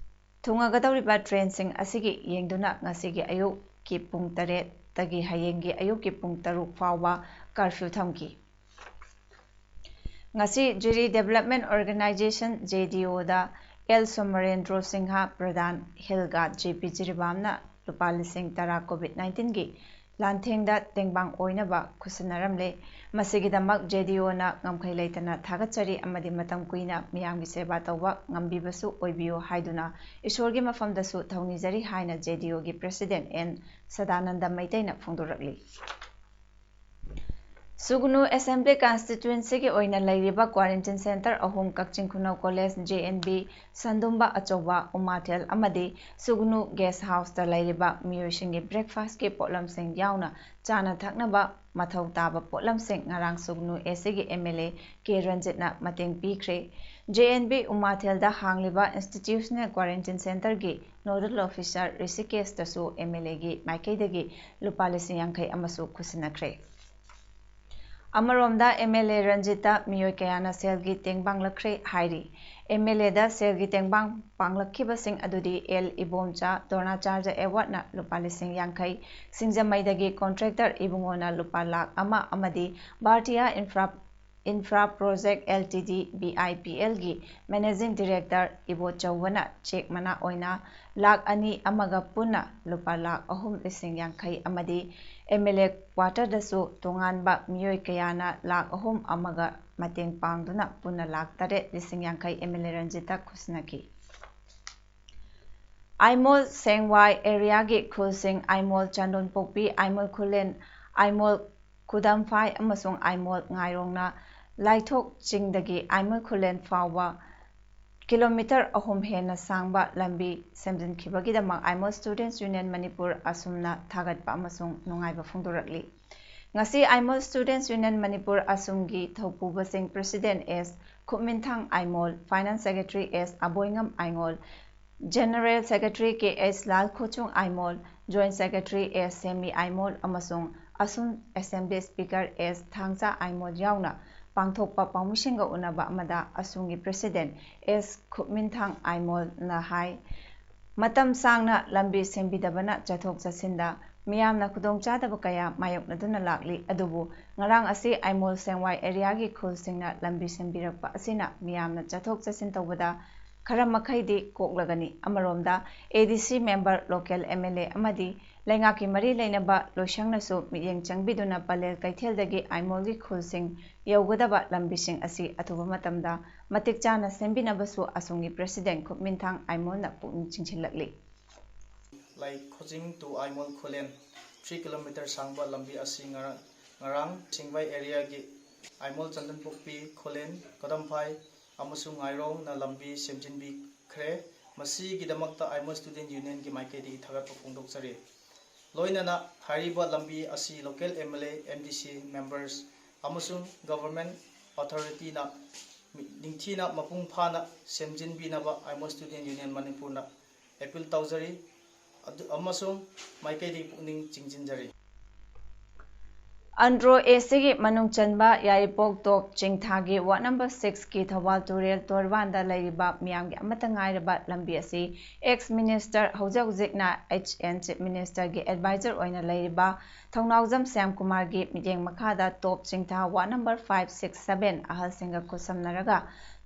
ꯊꯨꯡꯉꯒꯗꯧꯔꯤꯕ trainꯁꯤꯡ ꯑꯁꯤꯒꯤ ꯌꯦꯡꯗꯨꯅ ꯉꯁꯤꯒꯤ ꯑꯌꯨꯛꯀꯤ ꯄꯨꯡ ꯇꯔꯦꯠꯇꯒꯤ ꯍꯌꯦꯡꯒꯤ ꯑꯌꯨꯛꯀꯤ ꯄꯨꯡ ꯇꯔꯨꯛ ꯐꯥꯎꯕ curfew ꯊꯝꯈꯤ꯫ ꯉꯁꯤ ꯖꯤꯔꯤ Development Organisation, JDOꯗ ꯑꯦꯜ ꯁꯣꯃꯔꯦꯟꯗ꯭ꯔꯣ ꯁꯤꯡꯍ, ꯄ꯭ꯔꯙꯥꯟ ꯍꯦꯜꯒꯥ, ꯖꯦ ꯄꯤ ꯖꯤꯔꯤꯕꯥꯝꯅ ꯂꯨꯄꯥ ꯂꯤꯁꯤꯡ ꯇꯔꯥ COVID nineteenꯒꯤ ꯂꯥꯟꯊꯦꯡꯗ ꯇꯦꯡꯕꯥꯡ ꯑꯣꯏꯅꯕ ꯈꯨꯠꯁꯟꯅꯔꯝꯂꯦ꯫ ꯃꯁꯤꯒꯤꯗꯃꯛ JDOꯅ ꯉꯝꯈꯩ ꯂꯩꯇꯅ ꯊꯥꯒꯠꯆꯔꯤ ꯑꯃꯗꯤ ꯃꯇꯝ ꯀꯨꯏꯅ ꯃꯤꯌꯥꯝꯒꯤ ꯁꯦꯕꯥ ꯇꯧꯕ ꯉꯝꯕꯤꯕꯁꯨ ꯑꯣꯏꯕꯤꯌꯨ ꯍꯥꯏꯗꯨꯅ ꯏꯁꯣꯔꯒꯤ ꯃꯐꯝꯗꯁꯨ ꯊꯧꯅꯤꯖꯔꯤ ꯍꯥꯏꯅ JDOꯒꯤ president ꯑꯦꯟ ꯁꯗꯥꯅꯟꯗ ꯃꯩꯇꯩꯅ ꯐꯣꯡꯗꯣꯔꯛꯂꯤ꯫ ꯁꯨꯒꯅꯨ Assembly Constituencyꯒꯤ ꯑꯣꯏꯅ ꯂꯩꯔꯤꯕ quarantine centre ꯑꯍꯨꯝ, ꯀꯛꯆꯤꯡ ꯈꯨꯅꯧ College, JNB, ꯁꯟꯗꯨꯝꯕ ꯑꯆꯧꯕ, ꯎꯃꯥꯊꯦꯜ ꯑꯃꯗꯤ ꯁꯨꯒꯅꯨ guest houseꯇ ꯂꯩꯔꯤꯕ ꯃꯤꯑꯣꯏꯁꯤꯡꯒꯤ breakfastꯀꯤ ꯄꯣꯠꯂꯝꯁꯤꯡ ꯌꯥꯎꯅ ꯆꯥꯅ ꯊꯛꯅꯕ ꯃꯊꯧ ꯇꯥꯕ ꯄꯣꯠꯂꯝꯁꯤꯡ ꯉꯔꯥꯡ ꯁꯨꯒꯅꯨ ACꯒꯤ MLA ꯀꯦ ꯔꯟꯖꯤꯠꯅ ꯃꯇꯦꯡ ꯄꯤꯈ꯭ꯔꯦ꯫ JNB ꯎꯃꯥꯊꯦꯜꯗ ꯍꯥꯡꯂꯤꯕ Institutional Quarantine Centreꯒꯤ nodal officer ꯔꯤꯁꯤꯀꯦꯁꯇꯁꯨ MLAꯒꯤ ꯃꯥꯏꯀꯩꯗꯒꯤ ꯂꯨꯄꯥ ꯂꯤꯁꯤꯡ ꯌꯥꯡꯈꯩ ꯑꯃꯁꯨ ꯈꯨꯠꯁꯤꯟꯅꯈ꯭ꯔꯦ꯫ ꯑꯃꯔꯣꯝꯗ, MLA ꯔꯟꯖꯤꯠꯇ ꯃꯤꯑꯣꯏ ꯀꯌꯥꯅ ꯁꯦꯜꯒꯤ ꯇꯦꯡꯕꯥꯡꯂꯛꯈ꯭ꯔꯦ ꯍꯥꯏꯔꯤ꯫ MLAꯗ ꯁꯦꯜꯒꯤ ꯇꯦꯡꯕꯥꯡ ꯄꯥꯡꯂꯛꯈꯤꯕꯁꯤꯡ ꯑꯗꯨꯗꯤ ꯑꯦꯜ ꯏꯕꯣꯝꯆꯥ ꯗ꯭ꯔꯣꯅꯥꯆꯥꯔꯖ awardꯅ ꯂꯨꯄꯥ ꯂꯤꯁꯤꯡ ꯌꯥꯡꯈꯩ, ꯁꯤꯡꯖꯃꯩꯗꯒꯤ contractor ꯏꯕꯨꯡꯉꯣꯅ ꯂꯨꯄꯥ ꯂꯥꯈ ꯑꯃ ꯑꯃꯗꯤ Bharatiya infra, infra project LTD, BIPLꯒꯤ managing director ꯏꯕꯣꯆꯧꯕꯅ cheque ꯃꯅꯥ ꯑꯣꯏꯅ ꯂꯥꯈ ꯑꯅꯤ ꯑꯃꯒ ꯄꯨꯟꯅ ꯂꯨꯄꯥ ꯂꯥꯈ ꯑꯍꯨꯝ ꯂꯤꯁꯤꯡ ꯌꯥꯡꯈꯩ ꯑꯃꯗꯤ MLA quarterꯗꯁꯨ ꯇꯣꯉꯥꯟꯕ ꯃꯤꯑꯣꯏ ꯀꯌꯥꯅ ꯂꯥꯈ ꯑꯍꯨꯝ ꯑꯃꯒ ꯃꯇꯦꯡ ꯄꯥꯡꯗꯨꯅ ꯄꯨꯟꯅ ꯂꯥꯈ ꯇꯔꯦꯠ ꯂꯤꯁꯤꯡ ꯌꯥꯡꯈꯩ MLA ꯔꯟꯖꯤꯠꯇ ꯈꯨꯠꯁꯤꯟꯅꯈꯤ꯫ ꯑꯥꯏꯃꯣꯜ ꯁꯦꯡꯋꯥꯏ areaꯒꯤ ꯈꯨꯜꯁꯤꯡ ꯑꯥꯏꯃꯣꯜ ꯆꯥꯟꯗꯣꯟꯄꯣꯛꯄꯤ, ꯑꯥꯏꯃꯣꯜ ꯈꯨꯂꯦꯟ, ꯑꯥꯏꯃꯣꯜ ꯈꯨꯗꯝꯐꯥꯏ ꯑꯃꯁꯨꯡ ꯑꯥꯏꯃꯣꯜ ꯉꯥꯏꯔꯣꯡꯅ ꯂꯥꯏꯊꯣꯛ ꯆꯤꯡꯗꯒꯤ ꯑꯥꯏꯃꯣꯜ ꯈꯨꯂꯦꯟ ꯐꯥꯎꯕ ꯀꯤꯂꯣꯃꯤꯇꯔ ꯑꯍꯨꯝ ꯍꯦꯟꯅ ꯁꯥꯡꯕ ꯂꯝꯕꯤ ꯁꯦꯝꯖꯤꯟꯈꯤꯕꯒꯤꯗꯃꯛ ꯑꯥꯏꯃꯣꯜ Students Union Manipur, ꯑꯁꯨꯝꯅ ꯊꯥꯒꯠꯄ ꯑꯃꯁꯨꯡ ꯅꯨꯡꯉꯥꯏꯕ ꯐꯣꯡꯗꯣꯔꯛꯂꯤ꯫ ꯉꯁꯤ ꯑꯥꯏꯃꯣꯜ Students Union Manipur, ꯑꯁꯨꯝꯒꯤ ꯊꯧꯄꯨꯕꯁꯤꯡ President S Khupminthang Aimol, Finance Secretary S Aboingam Aimol, General Secretary K S Lal Khochung Aimol, Joint Secretary S Semi Aimol ꯑꯃꯁꯨꯡ ꯑꯁꯨꯝ Assembly Speaker S ꯊꯥꯡꯆꯥ ꯑꯥꯏꯃꯣꯜ ꯌꯥꯎꯅ ꯄꯥꯡꯊꯣꯛꯄ ꯄꯥꯎꯃꯤꯁꯤꯡꯒ ꯎꯅꯕ ꯑꯃꯗ ꯑꯁꯨꯝꯒꯤ President S ꯈꯨꯞꯃꯤꯟꯊꯥꯡ ꯑꯥꯏꯃꯣꯜꯅ ꯍꯥꯏ, ꯃꯇꯝ ꯁꯥꯡꯅ ꯂꯝꯕꯤ ꯁꯦꯝꯕꯤꯗꯕꯅ ꯆꯠꯊꯣꯛ ꯆꯠꯁꯤꯟꯗ ꯃꯤꯌꯥꯝꯅ ꯈꯨꯗꯣꯡꯆꯥꯗꯕ ꯀꯌꯥ ꯃꯥꯌꯣꯛꯅꯗꯨꯅ ꯂꯥꯛꯂꯤ꯫ ꯑꯗꯨꯕꯨ ꯉꯔꯥꯡ ꯑꯁꯤ ꯑꯥꯏꯃꯣꯜ ꯁꯦꯡꯋꯥꯏ ꯑꯦꯔꯤꯌꯥꯒꯤ ꯈꯨꯜꯁꯤꯡꯅ ꯂꯝꯕꯤ ꯁꯦꯝꯕꯤꯔꯛꯄ ꯑꯁꯤꯅ ꯃꯤꯌꯥꯝꯅ ꯆꯠꯊꯣꯛ ꯆꯠꯁꯤꯟ ꯇꯧꯕꯗ ꯈꯔ ꯃꯈꯩꯗꯤ ꯀꯣꯛꯂꯒꯅꯤ꯫ ꯑꯃꯔꯣꯝꯗ, ADC member, local MLA ꯑꯃꯗꯤ ꯂꯩꯉꯥꯛꯀꯤ ꯃꯔꯤ ꯂꯩꯅꯕ ꯂꯣꯏꯁꯪꯅꯁꯨ ꯃꯤꯠꯌꯦꯡ ꯆꯪꯕꯤꯗꯨꯅ ꯄꯂꯦꯜ ꯀꯩꯊꯦꯜꯗꯒꯤ ꯑꯥꯏꯃꯣꯜꯒꯤ ꯈꯨꯜꯁꯤꯡ ꯌꯧꯒꯗꯕ ꯂꯝꯕꯤꯁꯤꯡ ꯑꯁꯤ ꯑꯊꯨꯕ ꯃꯇꯝꯗ ꯃꯇꯤꯛ ꯆꯥꯅ ꯁꯦꯝꯕꯤꯅꯕꯁꯨ ꯑꯁꯣꯝꯒꯤ President ꯈꯨꯞꯃꯤꯟꯊꯥꯡ ꯑꯥꯏꯃꯣꯜꯅ ꯄꯨꯛꯅꯤꯡ ꯆꯤꯡꯁꯤꯜꯂꯛꯂꯤ꯫ Like Khojing to Aimol Khullen, three kilometer ꯁꯥꯡꯕ ꯂꯝꯕꯤ ꯑꯁꯤ ꯉꯔꯥꯡ, ꯉꯔꯥꯡ ꯁꯤꯡꯕꯥꯏ ꯑꯦꯔꯤꯌꯥꯒꯤ ꯑꯥꯏꯃꯣꯜ, ꯆꯟꯗꯟꯄꯣꯛꯄꯤ, ꯈꯨꯂꯦꯟ, ꯀꯗꯝꯐꯥꯏ ꯑꯃꯁꯨꯡ ꯉꯥꯏꯔꯣꯡꯅ ꯂꯝꯕꯤ ꯁꯦꯝꯖꯤꯟꯕꯤꯈ꯭ꯔꯦ꯫ ꯃꯁꯤꯒꯤꯗꯃꯛꯇ ꯑꯥꯏꯃꯣꯜ Student Unionꯒꯤ ꯃꯥꯏꯀꯩꯗꯒꯤ ꯊꯥꯒꯠꯄ ꯐꯣꯡꯗꯣꯛꯆꯔꯤ꯫ ꯂꯣꯏꯅꯅ ꯍꯥꯏꯔꯤꯕ ꯂꯝꯕꯤ ꯑꯁꯤ local MLA, MDC members ꯑꯃꯁꯨꯡ government authorityꯅ ꯅꯤꯡꯊꯤꯅ ꯃꯄꯨꯡ ꯐꯥꯅ ꯁꯦꯝꯖꯤꯟꯕꯤꯅꯕ ꯑꯥꯏꯃꯣꯜ Student Union ꯃꯅꯤꯄꯨꯔꯅ appeal ꯇꯧꯖꯔꯤ꯫ ꯑꯗꯨ, ꯑꯃꯁꯨꯡ ꯃꯥꯏꯀꯩꯗꯒꯤ ꯄꯨꯛꯅꯤꯡ ꯆꯤꯡꯁꯤꯟꯖꯔꯤ꯫ ꯑꯟꯗ꯭ꯔꯣ ACꯒꯤ ꯃꯅꯨꯡ ꯆꯟꯕ ꯌꯥꯏꯔꯤꯄꯣꯛ ꯇꯣꯞ ꯆꯤꯡꯊꯥꯒꯤ ward number sixꯀꯤ ꯊꯧꯕꯥꯜ ꯇꯨꯔꯦꯜ ꯇꯣꯔꯕꯥꯟꯗ ꯂꯩꯔꯤꯕ ꯃꯤꯌꯥꯝꯒꯤ ꯑꯃꯠꯇ ꯉꯥꯏꯔꯕ ꯂꯝꯕꯤ ꯑꯁꯤ ex minister, ꯍꯧꯖꯤꯛ ꯍꯧꯖꯤꯛꯅ HN Chief Ministerꯒꯤ advisor ꯑꯣꯏꯅ ꯂꯩꯔꯤꯕ ꯊꯧꯅꯥꯎꯖꯝ ꯁ꯭ꯌꯥꯝꯀꯨꯃꯥꯔꯒꯤ ꯃꯤꯠꯌꯦꯡ ꯃꯈꯥꯗ ꯇꯣꯞ ꯆꯤꯡꯊꯥ ward number five, six, seven ꯑꯍꯜꯁꯤꯡꯒ ꯈꯨꯠꯁꯝꯅꯔꯒ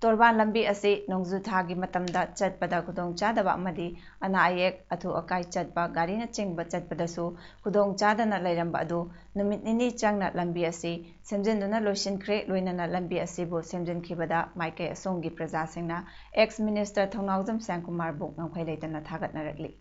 ꯇꯣꯔꯕꯥꯟ ꯂꯝꯕꯤ ꯑꯁꯤ ꯅꯣꯡꯖꯨ ꯊꯥꯒꯤ ꯃꯇꯝꯗ ꯆꯠꯄꯗ ꯈꯨꯗꯣꯡꯆꯥꯗꯕ ꯑꯃꯗꯤ ꯑꯅꯥ ꯑꯌꯦꯛ, ꯑꯊꯨ ꯑꯀꯥꯏ ꯆꯠꯄ ꯒꯥꯔꯤꯅꯆꯤꯡꯕ ꯆꯠꯄꯗꯁꯨ ꯈꯨꯗꯣꯡꯆꯥꯗꯅ ꯂꯩꯔꯝꯕ ꯑꯗꯨ ꯅꯨꯃꯤꯠ ꯅꯤꯅꯤ ꯆꯪꯅ ꯂꯝꯕꯤ ꯑꯁꯤ ꯁꯦꯝꯖꯤꯟꯗꯨꯅ ꯂꯣꯏꯁꯤꯟꯈ꯭ꯔꯦ꯫ ꯂꯣꯏꯅꯅ ꯂꯝꯕꯤ ꯑꯁꯤꯕꯨ ꯁꯦꯝꯖꯤꯟꯈꯤꯕꯗ ꯃꯥꯏꯀꯩ ꯑꯁꯣꯝꯒꯤ ꯄ꯭ꯔꯖꯥꯁꯤꯡꯅ ex minister ꯊꯧꯅꯥꯎꯖꯝ ꯁ꯭ꯌꯥꯝꯀꯨꯃꯥꯔꯕꯨ ꯉꯝꯈꯩ ꯂꯩꯇꯅ ꯊꯥꯒꯠꯅꯔꯛꯂꯤ꯫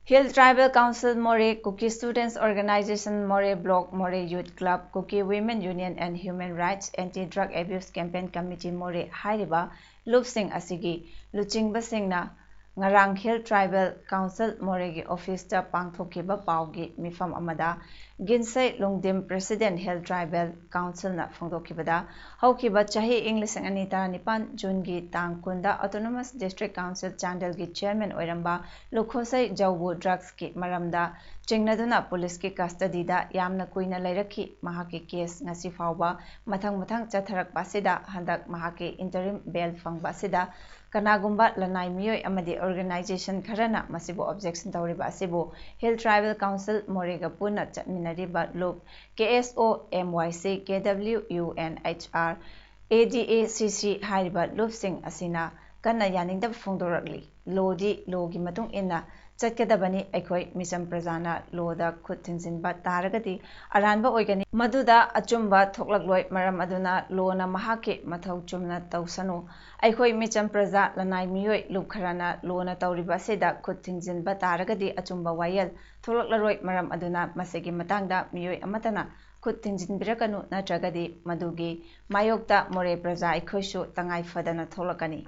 Hill Tribal Council Moreh, Kuki Students Organization Moreh Block, Moreh Youth Club, Kuki Women Union and Human Rights Anti Drug Abuse Campaign Committee Moreh ꯍꯥꯏꯔꯤꯕ ꯂꯨꯞꯁꯤꯡ ꯑꯁꯤꯒꯤ ꯂꯨꯆꯤꯡꯕꯁꯤꯡꯅ ꯉꯔꯥꯡ Hill Tribal Council ꯃꯣꯔꯦꯒꯤ ꯑꯣꯐꯤꯁꯇ ꯄꯥꯡꯊꯣꯛꯈꯤꯕ ꯄꯥꯎꯒꯤ ꯃꯤꯐꯝ ꯑꯃꯗ ꯒꯤꯟꯁꯩ ꯂꯨꯡꯗꯤꯝ, President, Hill Tribal Councilꯅ ꯐꯣꯡꯗꯣꯛꯈꯤꯕꯗ, ꯍꯧꯈꯤꯕ ꯆꯍꯤ ꯏꯪ ꯂꯤꯁꯤꯡ ꯑꯅꯤ ꯇꯔꯥꯅꯤꯄꯥꯟ ꯖꯨꯟꯒꯤ ꯇꯥꯡ ꯀꯨꯟꯗ Autonomous District Council ꯆꯥꯟꯗꯦꯜꯒꯤ chairman ꯑꯣꯏꯔꯝꯕ ꯂꯨꯈꯣꯁꯩ ꯖꯧꯕꯨ drugsꯀꯤ ꯃꯔꯝꯗ ꯆꯤꯡꯅꯗꯨꯅ ꯄꯨꯂꯤꯁꯀꯤ custodyꯗ ꯌꯥꯝꯅ ꯀꯨꯏꯅ ꯂꯩꯔꯛꯈꯤ꯫ ꯃꯍꯥꯛꯀꯤ case ꯉꯁꯤ ꯐꯥꯎꯕ ꯃꯊꯪ ꯃꯊꯪ ꯆꯠꯊꯔꯛꯄ ꯑꯁꯤꯗ ꯍꯟꯗꯛ ꯃꯍꯥꯛꯀꯤ interim bail ꯐꯪꯕ ꯑꯁꯤꯗ ꯀꯅꯥꯒꯨꯝꯕ ꯂꯅꯥꯏ ꯃꯤꯑꯣꯏ ꯑꯃꯗꯤ organization ꯈꯔꯅ ꯃꯁꯤꯕꯨ objection ꯇꯧꯔꯤꯕ ꯑꯁꯤꯕꯨ Hill Tribal Council ꯃꯣꯔꯦꯒ ꯄꯨꯟꯅ ꯆꯠꯃꯤꯟꯅꯔꯤꯕ ꯂꯨꯞ KSO, MYC, KWUNHR, ADACC ꯍꯥꯏꯔꯤꯕ ꯂꯨꯞꯁꯤꯡ ꯑꯁꯤꯅ ꯀꯟꯅ ꯌꯥꯅꯤꯡꯗꯕ ꯐꯣꯡꯗꯣꯔꯛꯂꯤ꯫ Lawꯗꯤ lawꯒꯤ ꯃꯇꯨꯡ ꯏꯟꯅ ꯆꯠꯀꯗꯕꯅꯤ꯫ ꯑꯩꯈꯣꯏ ꯃꯤꯆꯝ ꯄ꯭ꯔꯖꯥꯅ lawꯗ ꯈꯨꯠ ꯊꯤꯟꯖꯤꯟꯕ ꯇꯥꯔꯒꯗꯤ ꯑꯔꯥꯟꯕ ꯑꯣꯏꯒꯅꯤ꯫ ꯃꯗꯨꯗ ꯑꯆꯨꯝꯕ ꯊꯣꯛꯂꯛꯂꯣꯏ꯫ ꯃꯔꯝ ꯑꯗꯨꯅ lawꯅ ꯃꯍꯥꯛꯀꯤ ꯃꯊꯧ ꯆꯨꯝꯅ ꯇꯧꯁꯅꯨ꯫ ꯑꯩꯈꯣꯏ ꯃꯤꯆꯝ ꯄ꯭ꯔꯖꯥ, ꯂꯅꯥꯏ ꯃꯤꯑꯣꯏ ꯂꯨꯞ ꯈꯔꯅ lawꯅ ꯇꯧꯔꯤꯕ ꯑꯁꯤꯗ ꯈꯨꯠ ꯊꯤꯟꯖꯤꯟꯕ ꯇꯥꯔꯒꯗꯤ ꯑꯆꯨꯝꯕ ꯋꯥꯌꯦꯜ ꯊꯣꯛꯂꯛꯂꯔꯣꯏ꯫ ꯃꯔꯝ ꯑꯗꯨꯅ ꯃꯁꯤꯒꯤ ꯃꯇꯥꯡꯗ ꯃꯤꯑꯣꯏ ꯑꯃꯠꯇꯅ ꯈꯨꯠ ꯊꯤꯟꯖꯤꯟꯕꯤꯔꯛꯀꯅꯨ, ꯅꯠꯇ꯭ꯔꯒꯗꯤ ꯃꯗꯨꯒꯤ ꯃꯥꯌꯣꯛꯇ ꯃꯣꯔꯦ ꯄ꯭ꯔꯖꯥ ꯑꯩꯈꯣꯏꯁꯨ ꯇꯉꯥꯏ ꯐꯗꯅ ꯊꯣꯛꯂꯛꯀꯅꯤ꯫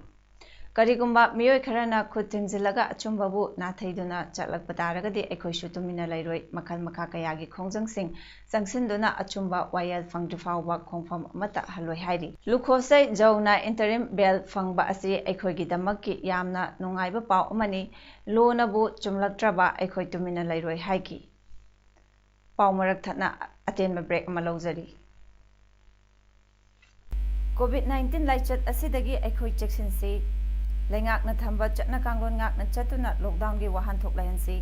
ꯀꯔꯤꯒꯨꯝꯕ ꯃꯤꯑꯣꯏ ꯈꯔꯅ ꯈꯨꯠ ꯊꯤꯟꯖꯤꯜꯂꯒ ꯑꯆꯨꯝꯕꯕꯨ ꯅꯥꯊꯩꯗꯨꯅ ꯆꯠꯂꯛꯄ ꯇꯥꯔꯒꯗꯤ ꯑꯩꯈꯣꯏꯁꯨ ꯇꯨꯃꯤꯟꯅ ꯂꯩꯔꯣꯏ꯫ ꯃꯈꯜ ꯃꯈꯥ ꯀꯌꯥꯒꯤ ꯈꯣꯡꯖꯪꯁꯤꯡ ꯆꯪꯁꯤꯟꯗꯨꯅ ꯑꯆꯨꯝꯕ ꯋꯥꯌꯦꯜ ꯐꯪꯗ꯭ꯔꯤ ꯐꯥꯎꯕ ꯈꯣꯡꯐꯝ ꯑꯃꯠꯇ ꯍꯜꯂꯣꯏ ꯍꯥꯏꯔꯤ꯫ ꯂꯨꯈꯣꯁꯩ ꯖꯧꯅ interim bail ꯐꯪꯕ ꯑꯁꯤ ꯑꯩꯈꯣꯏꯒꯤꯗꯃꯛꯀꯤ ꯌꯥꯝꯅ ꯅꯨꯡꯉꯥꯏꯕ ꯄꯥꯎ ꯑꯃꯅꯤ꯫ Lawꯅꯕꯨ ꯆꯨꯝꯂꯛꯇ꯭ꯔꯕ ꯑꯩꯈꯣꯏ ꯇꯨꯃꯤꯟꯅ ꯂꯩꯔꯣꯏ ꯍꯥꯏꯈꯤ꯫ ꯄꯥꯎ ꯃꯔꯛ ꯊꯠꯅ ꯑꯇꯦꯟꯕ break ꯑꯃ ꯂꯧꯖꯔꯤ꯫ COVID nineteen ꯂꯥꯏꯆꯠ ꯑꯁꯤꯗꯒꯤ ꯑꯩꯈꯣꯏ ꯆꯦꯛꯁꯤꯟꯁꯤ꯫ ꯂꯩꯉꯥꯛꯅ ꯊꯝꯕ ꯆꯠꯅ ꯀꯥꯡꯂꯣꯟ ꯉꯥꯛꯅ ꯆꯠꯇꯨꯅ lockdownꯒꯤ ꯋꯥꯍꯟꯊꯣꯛ ꯂꯩꯍꯟꯁꯤ꯫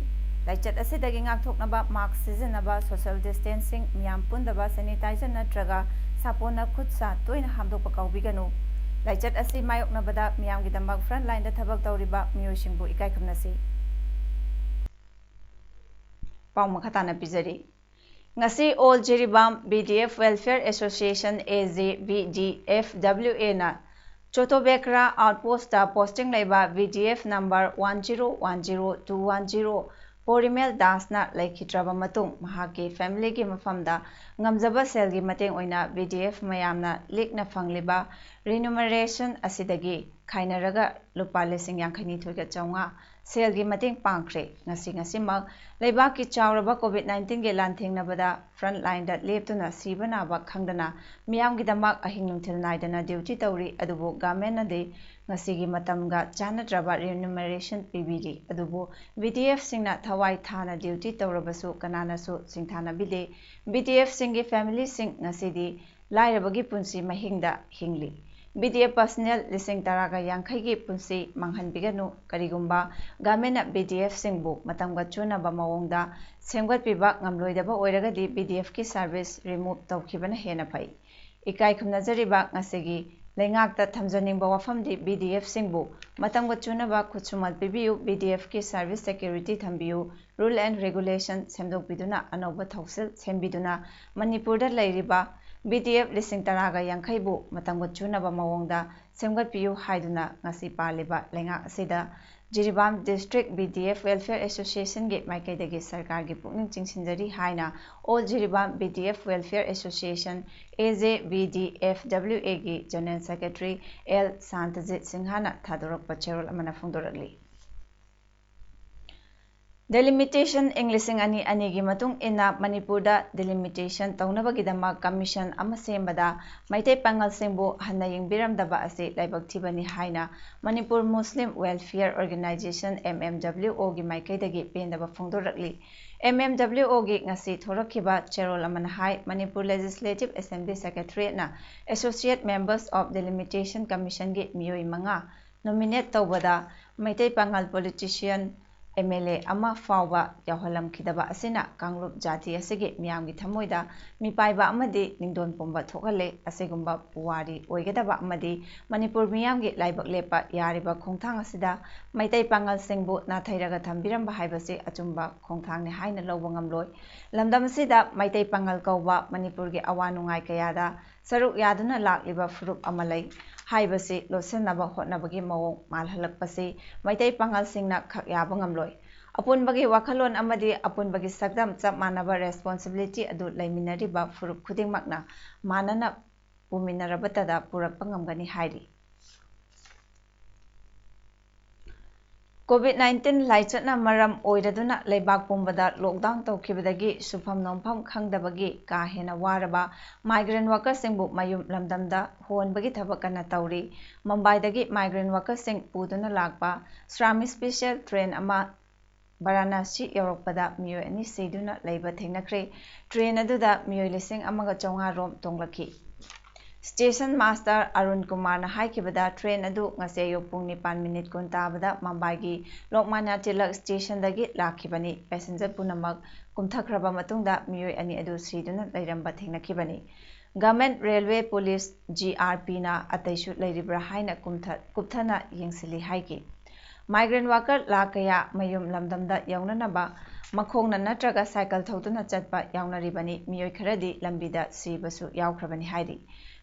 ꯂꯥꯏꯆꯠ ꯑꯁꯤꯗꯒꯤ ꯉꯥꯛꯊꯣꯛꯅꯕ mask ꯁꯤꯖꯤꯟꯅꯕ, social distancing, ꯃꯤꯌꯥꯝ ꯄꯨꯟꯗꯕ, sanitizer ꯅꯠꯇ꯭ꯔꯒ ꯁꯥꯄꯣꯟꯅ ꯈꯨꯠ ꯁꯥ ꯇꯣꯏꯅ ꯍꯥꯝꯗꯣꯛꯄ ꯀꯥꯎꯕꯤꯒꯅꯨ꯫ ꯂꯥꯏꯆꯠ ꯑꯁꯤ ꯃꯥꯌꯣꯛꯅꯕꯗ ꯃꯤꯌꯥꯝꯒꯤꯗꯃꯛ front lineꯗ ꯊꯕꯛ ꯇꯧꯔꯤꯕ ꯃꯤꯑꯣꯏꯁꯤꯡꯕꯨ ꯏꯀꯥꯏ ꯈꯨꯝꯅꯁꯤ꯫ ꯄꯥꯎ ꯃꯈꯥ ꯇꯥꯅ ꯄꯤꯖꯔꯤ꯫ ꯉꯁꯤ All Jiribam VDF Welfare Association, AJVDFWAꯅ ꯆꯣꯇꯣꯕꯦꯀ꯭ꯔꯥ outpostꯇ posting ꯂꯩꯕ VDF number one zero one zero two one zero ꯄꯣꯔꯤꯃꯦꯜ ꯗꯥꯁꯅ ꯂꯩꯈꯤꯗ꯭ꯔꯕ ꯃꯇꯨꯡ ꯃꯍꯥꯛꯀꯤ ꯐꯦꯃꯤꯂꯤꯒꯤ ꯃꯐꯝꯗ ꯉꯝꯖꯕ ꯁꯦꯜꯒꯤ ꯃꯇꯦꯡ ꯑꯣꯏꯅ ꯕꯤ ꯗꯤ ꯑꯦꯐ ꯃꯌꯥꯝꯅ ꯂꯤꯛꯅ ꯐꯪꯂꯤꯕ ꯔꯤꯅꯨꯃꯔꯦꯁꯟ ꯑꯁꯤꯗꯒꯤ ꯈꯥꯏꯅꯔꯒ ꯂꯨꯄꯥ ꯂꯤꯁꯤꯡ ꯌꯥꯡꯈꯩ ꯅꯤꯊꯣꯏꯒ ꯆꯥꯝꯃꯉꯥ ꯁꯦꯜꯒꯤ ꯃꯇꯦꯡ ꯄꯥꯡꯈ꯭ꯔꯦ꯫ ꯉꯁꯤ ꯉꯁꯤꯃꯛ ꯂꯩꯕꯥꯛꯀꯤ ꯆꯥꯎꯔꯕ ꯀꯣꯚꯤꯗ ꯅꯥꯏꯟꯇꯤꯟꯒꯤ ꯂꯥꯟꯊꯦꯡꯅꯕꯗ ꯐ꯭ꯔꯟꯠ ꯂꯥꯏꯟꯗ ꯂꯦꯞꯇꯨꯅ ꯁꯤꯕ ꯅꯥꯕ ꯈꯪꯗꯅ ꯃꯤꯌꯥꯝꯒꯤꯗꯃꯛ ꯑꯍꯤꯡ ꯅꯨꯡꯊꯤꯜ ꯅꯥꯏꯗꯅ ꯗ꯭ꯌꯨꯇꯤ ꯇꯧꯔꯤ꯫ ꯑꯗꯨꯕꯨ ꯒꯚꯔꯟꯃꯦꯟꯠꯅꯗꯤ ꯉꯁꯤꯒꯤ ꯃꯇꯝꯒ ꯆꯥꯟꯅꯗ꯭ꯔꯕ ꯔꯤꯅꯨꯃꯔꯦꯁꯟ ꯄꯤꯕꯤꯔꯤ꯫ ꯑꯗꯨꯕꯨ ꯕꯤ ꯗꯤ ꯑꯦꯐꯁꯤꯡꯅ ꯊꯋꯥꯏ ꯊꯥꯅ ꯗ꯭ꯌꯨꯇꯤ ꯇꯧꯔꯕꯁꯨ ꯀꯅꯥꯅꯁꯨ ꯁꯤꯡꯊꯥꯅꯕꯤꯗꯦ꯫ ꯕꯤ ꯗꯤ ꯑꯦꯐꯁꯤꯡꯒꯤ ꯐꯦꯃꯤꯂꯤꯁꯤꯡ ꯉꯁꯤꯗꯤ ꯂꯥꯏꯔꯕꯒꯤ ꯄꯨꯟꯁꯤ ꯃꯍꯤꯡꯗ ꯍꯤꯡꯂꯤ꯫ ꯕꯤ ꯗꯤ ꯑꯦꯐ ꯄꯔꯁꯅꯦꯜ ꯂꯤꯁꯤꯡ ꯇꯔꯥꯒ ꯌꯥꯡꯈꯩꯒꯤ ꯄꯨꯟꯁꯤ ꯃꯥꯡꯍꯟꯕꯤꯒꯅꯨ꯫ ꯀꯔꯤꯒꯨꯝꯕ ꯒꯚꯔꯟꯃꯦꯟꯠꯅ ꯕꯤ ꯗꯤ ꯑꯦꯐꯁꯤꯡꯕꯨ ꯃꯇꯝꯒ ꯆꯨꯅꯕ ꯃꯑꯣꯡꯗ ꯁꯦꯝꯒꯠꯄꯤꯕ ꯉꯝꯂꯣꯏꯗꯕ ꯑꯣꯏꯔꯒꯗꯤ ꯕꯤ ꯗꯤ ꯑꯦꯐꯀꯤ ꯁꯥꯔꯚꯤꯁ ꯔꯤꯃꯨꯚ ꯇꯧꯈꯤꯕꯅ ꯍꯦꯟꯅ ꯐꯩ꯫ ꯏꯀꯥꯏ ꯈꯨꯝꯅꯖꯔꯤꯕ ꯉꯁꯤꯒꯤ ꯂꯩꯉꯥꯛꯇ ꯊꯝꯖꯅꯤꯡꯕ ꯋꯥꯐꯝꯗꯤ ꯕꯤ ꯗꯤ ꯑꯦꯐꯁꯤꯡꯕꯨ ꯃꯇꯝꯒ ꯆꯨꯅꯕ ꯈꯨꯠꯁꯨꯃꯟ ꯄꯤꯕꯤꯌꯨ, ꯕꯤ ꯗꯤ ꯑꯦꯐꯀꯤ ꯁꯥꯔꯚꯤꯁ ꯁꯦꯀ꯭ꯌꯨꯔꯤꯇꯤ ꯊꯝꯕꯤꯌꯨ, ꯔꯨꯜ ꯑꯦꯟ ꯔꯦꯒꯨꯂꯦꯁꯟ ꯁꯦꯝꯗꯣꯛꯄꯤꯗꯨꯅ ꯑꯅꯧꯕ ꯊꯧꯁꯤꯜ ꯁꯦꯝꯕꯤꯗꯨꯅ ꯃꯅꯤꯄꯨꯔꯗ ꯂꯩꯔꯤꯕ ꯕꯤ ꯗꯤ ꯑꯦꯐ ꯂꯤꯁꯤꯡ ꯇꯔꯥꯒ ꯌꯥꯡꯈꯩꯕꯨ ꯃꯇꯝꯒ ꯆꯨꯅꯕ ꯃꯑꯣꯡꯗ ꯁꯦꯝꯒꯠꯄꯤꯌꯨ ꯍꯥꯏꯗꯨꯅ ꯉꯁꯤ ꯄꯥꯜꯂꯤꯕ ꯂꯩꯉꯥꯛ ꯑꯁꯤꯗ Jiribam district B D F welfare ꯑꯦꯁꯣꯁꯤꯌꯦꯁꯟꯒꯤ ꯃꯥꯏꯀꯩꯗꯒꯤ ꯁꯔꯀꯥꯔꯒꯤ ꯄꯨꯛꯅꯤꯡ ꯆꯤꯡꯁꯤꯟꯖꯔꯤ ꯍꯥꯏꯅ all Jiribam B D F welfare association, A J B D F W ꯑꯦꯒꯤ ꯖꯦꯅꯔꯦꯜ ꯁꯦꯀ꯭ꯔꯦꯇꯔꯤ ꯑꯦꯜ ꯁꯥꯟꯇꯖꯤꯠ ꯁꯤꯡꯍꯅ ꯊꯥꯗꯣꯔꯛꯄ ꯆꯦꯔꯣꯜ ꯑꯃꯅ ꯐꯣꯡꯗꯣꯔꯛꯂꯤ꯫ ꯗꯦꯂꯤꯃꯤꯇꯦꯁꯟ ꯏꯪ ꯂꯤꯁꯤꯡ ꯑꯅꯤ ꯑꯅꯤꯒꯤ ꯃꯇꯨꯡ ꯏꯟꯅ ꯃꯅꯤꯄꯨꯔꯗ ꯗꯤꯂꯤꯃꯤꯇꯦꯁꯟ ꯇꯧꯅꯕꯒꯤꯗꯃꯛ ꯀꯃꯤꯁꯟ ꯑꯃ ꯁꯦꯝꯕꯗ ꯃꯩꯇꯩ ꯄꯥꯉꯜꯁꯤꯡꯕꯨ ꯍꯟꯅ ꯌꯦꯡꯕꯤꯔꯝꯗꯕ ꯑꯁꯤ ꯂꯥꯏꯕꯛ ꯊꯤꯕꯅꯤ ꯍꯥꯏꯅ Manipur Muslim welfare organization, M M W ꯑꯣꯒꯤ ꯃꯥꯏꯀꯩꯗꯒꯤ ꯄꯦꯟꯗꯕ ꯐꯣꯡꯗꯣꯔꯛꯂꯤ꯫ ꯑꯦꯝ ꯑꯦꯝ ꯗꯕ꯭ꯂꯤꯎ ꯑꯣꯒꯤ ꯉꯁꯤ ꯊꯣꯔꯛꯈꯤꯕ ꯆꯦꯔꯣꯜ ꯑꯃꯅ ꯍꯥꯏ, ꯃꯅꯤꯄꯨꯔ ꯂꯦꯖꯤꯁꯂꯦꯇꯤꯚ ꯑꯦꯁꯦꯝꯕ꯭ꯂꯤ ꯁꯦꯀ꯭ꯔꯦꯇꯔꯤꯌꯦꯠꯅ ꯑꯦꯁꯣꯁꯤꯌꯦꯠ ꯃꯦꯝꯕꯔꯁ ꯑꯣꯐ ꯗꯤꯂꯤꯃꯤꯇꯦꯁꯟ ꯀꯃꯤꯁꯟꯒꯤ ꯃꯤꯑꯣꯏ ꯃꯉꯥ ꯅꯣꯃꯤꯅꯦꯠ ꯇꯧꯕꯗ Meitei Pangal politician, M L A ꯑꯃ ꯐꯥꯎꯕ ꯌꯥꯎꯍꯜꯂꯝꯈꯤꯗꯕ ꯑꯁꯤꯅ ꯀꯥꯡꯂꯨꯞ ꯖꯥꯇꯤ ꯑꯁꯤꯒꯤ ꯃꯤꯌꯥꯝꯒꯤ ꯊꯃꯣꯏꯗ ꯃꯤꯄꯥꯏꯕ ꯑꯃꯗꯤ ꯅꯤꯡꯗꯣꯟ ꯄꯨꯝꯕ ꯊꯣꯛꯍꯜꯂꯦ꯫ ꯑꯁꯤꯒꯨꯝꯕ ꯄꯨꯋꯥꯔꯤ ꯑꯣꯏꯒꯗꯕ ꯑꯃꯗꯤ ꯃꯅꯤꯄꯨꯔ ꯃꯤꯌꯥꯝꯒꯤ ꯂꯥꯏꯕꯛ ꯂꯦꯞꯄ ꯌꯥꯔꯤꯕ ꯈꯣꯡꯊꯥꯡ ꯑꯁꯤꯗ ꯃꯩꯇꯩ ꯄꯥꯉꯜꯁꯤꯡꯕꯨ ꯅꯥꯊꯩꯔꯒ ꯊꯝꯕꯤꯔꯝꯕ ꯍꯥꯏꯕꯁꯤ ꯑꯆꯨꯝꯕ ꯈꯣꯡꯊꯥꯡꯅꯤ ꯍꯥꯏꯅ ꯂꯧꯕ ꯉꯝꯂꯣꯏ꯫ ꯂꯝꯗꯝ ꯑꯁꯤꯗ ꯃꯩꯇꯩ ꯄꯥꯉꯜ ꯀꯧꯕ ꯃꯅꯤꯄꯨꯔꯒꯤ ꯑꯋꯥ ꯅꯨꯡꯉꯥꯏ ꯀꯌꯥꯗ ꯁꯔꯨꯛ ꯌꯥꯗꯨꯅ ꯂꯥꯛꯂꯤꯕ ꯐꯨꯔꯨꯞ ꯑꯃ ꯂꯩ ꯍꯥꯏꯕꯁꯤ ꯂꯣꯠꯁꯤꯟꯅꯕ ꯍꯣꯠꯅꯕꯒꯤ ꯃꯑꯣꯡ ꯃꯥꯜꯍꯜꯂꯛꯄꯁꯤ ꯃꯩꯇꯩ ꯄꯥꯉꯜꯁꯤꯡꯅ ꯈꯛ ꯌꯥꯕ ꯉꯝꯂꯣꯏ꯫ ꯑꯄꯨꯟꯕꯒꯤ ꯋꯥꯈꯜꯂꯣꯟ ꯑꯃꯗꯤ ꯑꯄꯨꯟꯕꯒꯤ ꯁꯛꯇꯝ ꯆꯞ ꯃꯥꯟꯅꯕ responsibility ꯑꯗꯨ ꯂꯩꯃꯤꯟꯅꯔꯤꯕ ꯐꯨꯔꯨꯞ ꯈꯨꯗꯤꯡꯃꯛꯅ ꯃꯥꯟꯅꯅ ꯄꯨꯃꯤꯟꯅꯔꯕꯇꯗ ꯄꯨꯔꯛꯄ ꯉꯝꯒꯅꯤ ꯍꯥꯏꯔꯤ꯫ COVID nineteen ꯂꯥꯏꯆꯠꯅ ꯃꯔꯝ ꯑꯣꯏꯔꯗꯨꯅ ꯂꯩꯕꯥꯛ ꯄꯨꯝꯕꯗ lockdown ꯇꯧꯈꯤꯕꯗꯒꯤ ꯁꯨꯐꯝ ꯅꯣꯝꯐꯝ ꯈꯪꯗꯕꯒꯤ ꯀꯥ ꯍꯦꯟꯅ ꯋꯥꯔꯕ migrant workerꯁꯤꯡꯕꯨ ꯃꯌꯨꯝ ꯂꯝꯗꯝꯗ ꯍꯣꯟꯕꯒꯤ ꯊꯕꯛ ꯀꯟꯅ ꯇꯧꯔꯤ꯫ ꯃꯨꯝꯕꯥꯏꯗꯒꯤ migrant workerꯁꯤꯡ ꯄꯨꯗꯨꯅ ꯂꯥꯛꯄ Shramik special train ꯑꯃ ꯚꯥꯔꯥꯅꯥꯁꯤ ꯌꯧꯔꯛꯄꯗ ꯃꯤꯑꯣꯏ ꯑꯅꯤ ꯁꯤꯗꯨꯅ ꯂꯩꯕ ꯊꯦꯡꯅꯈ꯭ꯔꯦ꯫ Train ꯑꯗꯨꯗ ꯃꯤꯑꯣꯏ ꯂꯤꯁꯤꯡ ꯑꯃꯒ ꯆꯥꯝꯃꯉꯥ ꯔꯣꯝ ꯇꯣꯡꯂꯛꯈꯤ꯫ Station master ꯑꯔꯨꯟ ꯀꯨꯃꯥꯔꯅ ꯍꯥꯏꯈꯤꯕꯗ, train ꯑꯗꯨ ꯉꯁꯤ ꯑꯌꯨꯛ ꯄꯨꯡ ꯅꯤꯄꯥꯟ ꯃꯤꯅꯤꯠ ꯀꯨꯟ ꯇꯥꯕꯗ ꯃꯨꯝꯕꯥꯏꯒꯤ ꯂꯣꯛꯃꯥꯟꯌꯥ ꯇꯤꯂꯛ stationꯗꯒꯤ ꯂꯥꯛꯈꯤꯕꯅꯤ꯫ Passenger ꯄꯨꯝꯅꯃꯛ ꯀꯨꯝꯊꯈ꯭ꯔꯕ ꯃꯇꯨꯡꯗ ꯃꯤꯑꯣꯏ ꯑꯅꯤ ꯑꯗꯨ ꯁꯤꯗꯨꯅ ꯂꯩꯔꯝꯕ ꯊꯦꯡꯅꯈꯤꯕꯅꯤ꯫ Government Railway Police, GRPꯅ ꯑꯇꯩꯁꯨ ꯂꯩꯔꯤꯕ꯭ꯔꯥ ꯍꯥꯏꯅ ꯀꯨꯝꯊ-, ꯀꯨꯞꯊꯅ ꯌꯦꯡꯁꯤꯜꯂꯤ ꯍꯥꯏꯈꯤ꯫ Migrant worker ꯂꯥꯈ ꯀꯌꯥ ꯃꯌꯨꯝ ꯂꯝꯗꯝꯗ ꯌꯧꯅꯅꯕ ꯃꯈꯣꯡꯅ ꯅꯠꯇ꯭ꯔꯒ cycle ꯊꯧꯗꯨꯅ ꯆꯠꯄ ꯌꯥꯎꯅꯔꯤꯕꯅꯤ꯫ ꯃꯤꯑꯣꯏ ꯈꯔꯗꯤ ꯂꯝꯕꯤꯗ ꯁꯤꯕꯁꯨ ꯌꯥꯎꯈ꯭ꯔꯕꯅꯤ ꯍꯥꯏꯔꯤ꯫